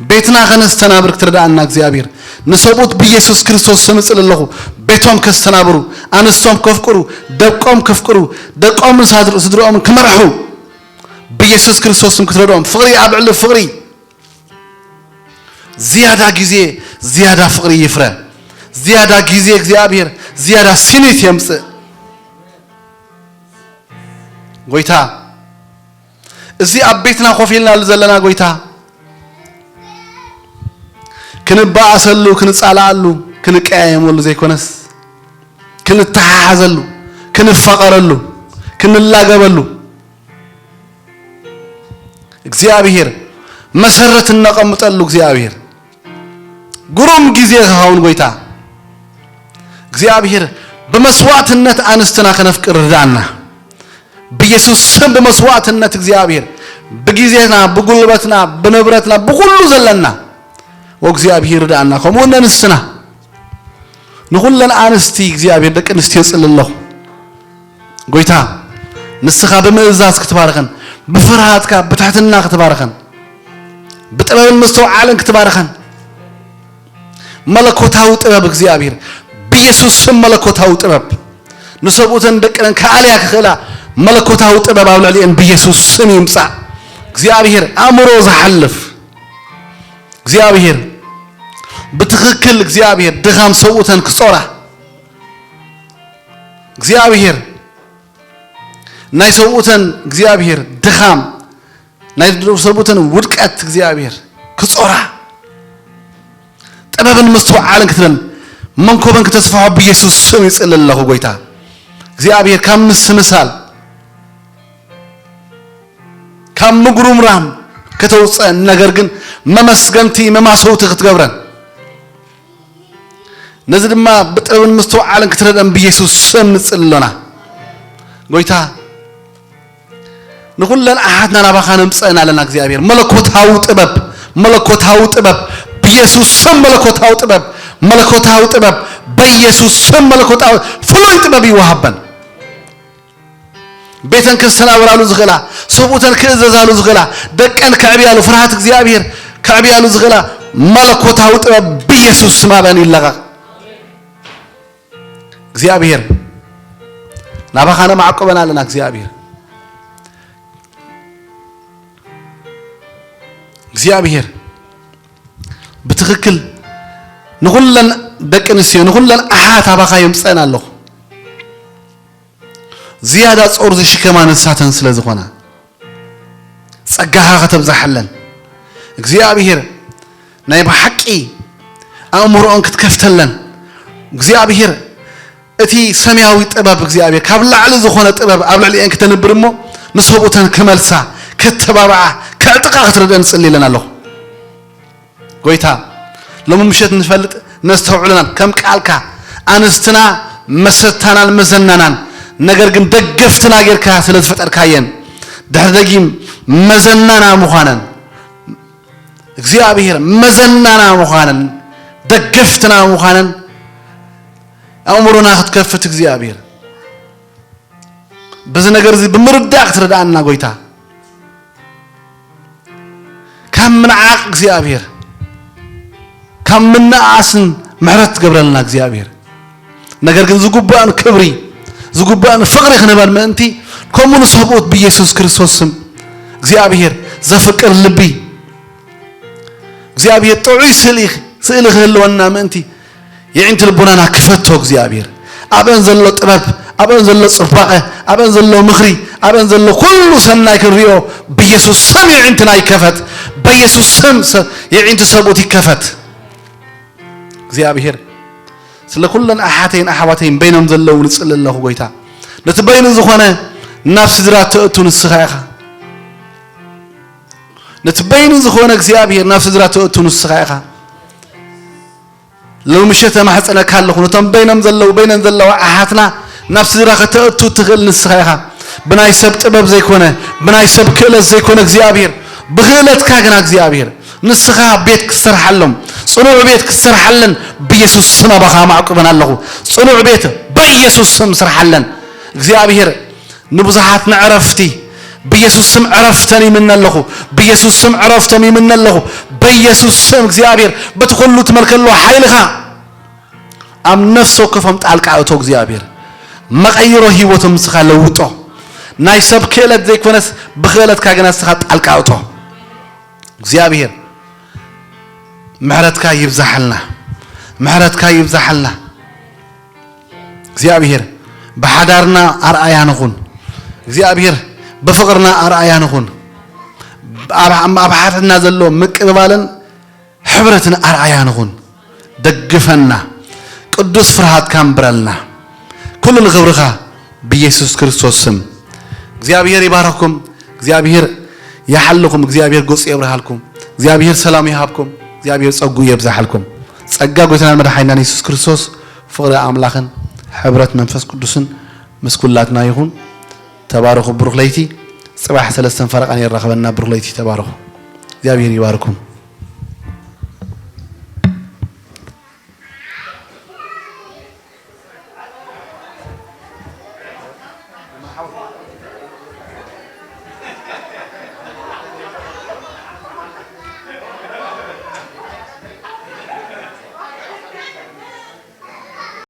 ቤትና ከነስተናብር ክትረዳእና እግዚኣብሔር። ንሰብኡት ብኢየሱስ ክርስቶስ ስም እጽሊ ኣለኹ። ቤቶም ከስተናብሩ፣ ኣንስቶም ከፍቅሩ፣ ደቆም ከፍቅሩ፣ ደቆምን ሳድር-፣ ስድርኦምን ክመርሑ ብኢየሱስ ክርስቶስ ስም ክትረድኦም። ፍቕሪ ኣብ ልዕሊ ፍቕሪ። ዝያዳ ግዜ፣ ዝያዳ ፍቕሪ ይፍረ። ዝያዳ ግዜ እግዚኣብሔር፣ ዝያዳ ስኒት የምጽእ። ጎይታ፣ እዚ ኣብ ቤትና ኮፍ ኢልናሉ ዘለና ጎይታ፣ ክንበኣሰሉ፣ ክንጻልኣሉ፣ ክንቀያየመሉ ዘይኮነስ፣ ክንተሓሓዘሉ፣ ክንፋቐረሉ፣ ክንላገበሉ፣ እግዚኣብሔር መሰረት እነቐምጠሉ እግዚኣብሔር ግሩም ግዜ ክኸውን ጎይታ እግዚኣብሔር ብመስዋዕትነት ኣንስትና ከነፍቅር ርዳእና። ብኢየሱስ ስም ብመስዋዕትነት እግዚኣብሔር ብግዜና፣ ብጉልበትና፣ ብንብረትና፣ ብኹሉ ዘለና ወእግዚኣብሔር ርዳእና። ከምኡ ነንስትና ንኹለን ኣንስቲ እግዚኣብሔር ደቂ ኣንስትዮ ጽሊ ኣለኹ። ጎይታ ንስኻ ብምእዛዝ ክትባርኸን፣ ብፍርሃትካ ብትሕትና ክትባርኸን፣ ብጥበብን ምስትውዓልን ክትባርኸን። መለኮታዊ ጥበብ እግዚኣብሔር ብኢየሱስ ስም መለኮታዊ ጥበብ ንሰብኡተን ደቅነን ክኣልያ ክኽእላ መለኮታዊ ጥበብ ኣብ ልዕሊአን ብኢየሱስ ስም ይምጻእ። እግዚኣብሔር ኣእምሮ ዝሓልፍ እግዚኣብሔር ብትኽክል እግዚኣብሔር ድኻም ሰብኡተን ክጾራ እግዚኣብሔር ናይ ሰብኡተን እግዚኣብሔር ድኻም ናይ ሰብኡተን ውድቀት እግዚኣብሔር ክጾራ ጥበብን ምስትውዓልን ክትበን መንኮበን ክተስፍሖ ብኢየሱስ ስም ይጽሊ ኣለኹ። ጎይታ እግዚኣብሔር ካብ ምስምሳል ካብ ምጉርምራም ከተውፅአን፣ ነገር ግን መመስገንቲ መማሰውቲ ክትገብረን፣ ነዚ ድማ ብጥበብን ምስትውዓልን ክትረድአን ብኢየሱስ ስም ንጽሊ ኣሎና። ጎይታ ንኹለን ኣሓትና ናባኻ ነምጽአን ኣለና። እግዚኣብሔር መለኮታዊ ጥበብ፣ መለኮታዊ ጥበብ ብኢየሱስ ስም፣ መለኮታዊ ጥበብ፣ መለኮታዊ ጥበብ በኢየሱስ ስም፣ መለኮታዊ ፍሉይ ጥበብ ይወሃበን። ቤተን ከስተናብራሉ ዝኽእላ፣ ሰብኡተን ክእዘዛሉ ዝኽእላ፣ ደቀን ከዕብያሉ፣ ፍርሃት እግዚኣብሔር ከዕብያሉ ዝኽእላ መለኮታዊ ጥበብ ብኢየሱስ ስም ኣበን ይለቐቕ። እግዚኣብሔር ናባኻ ነማዕቆበን ኣለና። እግዚኣብሔር፣ እግዚኣብሔር ብትኽክል ንኹለን ደቂ ኣንስትዮ ንኹለን ኣሓት ኣባኻ የምጸን ኣለኹ። ዝያዳ ጾር ዝሽከማ ንሳተን ስለ ዝኾና ጸጋኻ ከተብዛሓለን፣ እግዚኣብሔር ናይ ብሓቂ ኣእምሮኦን ክትከፍተለን፣ እግዚኣብሔር እቲ ሰማያዊ ጥበብ እግዚኣብሔር ካብ ላዕሊ ዝኾነ ጥበብ ኣብ ልዕሊኤን ክተንብር እሞ ንሰብኡተን ክመልሳ፣ ከተባብዓ፣ ከዕጥቓ ክትረድአን እጽሊ ኢለን ኣለኹ። ጎይታ ሎሚ ምሸት ንፈልጥ ነስተውዕለናን ከም ቃልካ ኣንስትና መሰታናን መዘናናን ነገር ግን ደገፍትና ጌርካ ስለ ዝፈጠርካየን ድሕሪ ደጊም መዘናና ምዃነን እግዚኣብሔር መዘናና ምዃነን ደገፍትና ምዃነን ኣእምሮና ክትከፍት እግዚኣብሔር በዚ ነገር እዚ ብምርዳእ ክትረዳኣና ጎይታ ካብ ምንዓቕ እግዚኣብሔር ካብ ምንኣስን ምሕረት ትገብረልና እግዚኣብሔር ነገር ግን ዝግባእን ክብሪ ዝግባእን ፍቕሪ ክንበል ምእንቲ ከምኡ ንሰብኡት ብኢየሱስ ክርስቶስ ስም እግዚኣብሔር ዘፍቅር ልቢ እግዚኣብሔር ጥዑይ ስእሊ ክህልወና ምእንቲ የዒንቲ ልቦናና ክፈቶ እግዚኣብሔር ኣብአን ዘሎ ጥበብ ኣብአን ዘሎ ፅባቐ ኣብአን ዘሎ ምኽሪ ኣብአን ዘሎ ኩሉ ሰናይ ክንሪኦ ብኢየሱስ ስም የዒንትና ይከፈት በኢየሱስ ስም የዒንቲ ሰብኡት ይከፈት እግዚኣብሔር ስለ ኩለን ኣሓተይን ኣሕዋተይን በይኖም ዘለዉ ንፅሊ ኣለኹ ጎይታ ነቲ በይኑ ዝኾነ ናብ ስድራ ተእቱ ንስኻ ኢኻ ነቲ በይኑ ዝኾነ እግዚኣብሔር ናብ ስድራ ተእቱ ንስኻ ኢኻ ሎምሸት ኣማሕፀነካ ኣለኹ ነቶም በይኖም ዘለዉ በይነን ዘለዋ ኣሓትና ናብ ስድራ ከተእቱ ትኽእል ንስኻ ኢኻ ብናይ ሰብ ጥበብ ዘይኮነ ብናይ ሰብ ክእለት ዘይኮነ እግዚኣብሔር ብክእለትካ ግና እግዚኣብሔር ንስኻ ቤት ክትሰርሓሎም ፅኑዕ ቤት ክትሰርሓለን ብኢየሱስ ስም ኣባኻ ማዕቁበን ኣለኹ ፅኑዕ ቤት በኢየሱስ ስም ስርሓለን እግዚኣብሔር ንብዙሓት ንዕረፍቲ ብኢየሱስ ስም ዕረፍተን ይምነ ኣለኹ። ብኢየሱስ ስም ዕረፍቶም ይምነ ኣለኹ። ብኢየሱስ ስም እግዚኣብሔር በቲ ኩሉ ትመልከ ኣለዎ ሓይልኻ ኣብ ነፍሲ ወከፎም ጣልቃ እቶ እግዚኣብሔር። መቐይሮ ህይወቶም ንስኻ ለውጦ። ናይ ሰብ ክእለት ዘይኮነስ ብክእለትካ ግና ንስኻ ጣልቃ እቶ። እግዚኣብሔር ምሕረትካ ይብዛሓልና። ምሕረትካ ይብዛሓልና። እግዚኣብሔር ብሓዳርና ኣርኣያ ንኹን። እግዚኣብሔር ብፍቕርና ኣርኣያ ንኹን። ኣብ ኣብ ሓድሕድና ዘሎ ምቅብባልን ሕብረትን ኣርኣያ ንኹን። ደግፈና። ቅዱስ ፍርሃትካ እንብረልና። ኩሉ ንኽብርኻ ብኢየሱስ ክርስቶስ ስም። እግዚኣብሔር ይባርኽኩም። እግዚኣብሔር ይሓልኹም። እግዚኣብሔር ገጹ የብርሃልኩም። እግዚኣብሔር ሰላም ይሃብኩም። እግዚኣብሔር ጸጉ የብዛሓልኩም። ጸጋ ጎይታናን መድሓኒናን የሱስ ክርስቶስ፣ ፍቕሪ ኣምላኽን ሕብረት መንፈስ ቅዱስን ምስ ኩላትና ይኹን። ተባረኹ። ብሩኽ ለይቲ። ጽባሕ ሰለስተን ፈረቓን የራኽበና። ብሩኽ ለይቲ። ተባረኹ። እግዚኣብሔር ይባርኩም።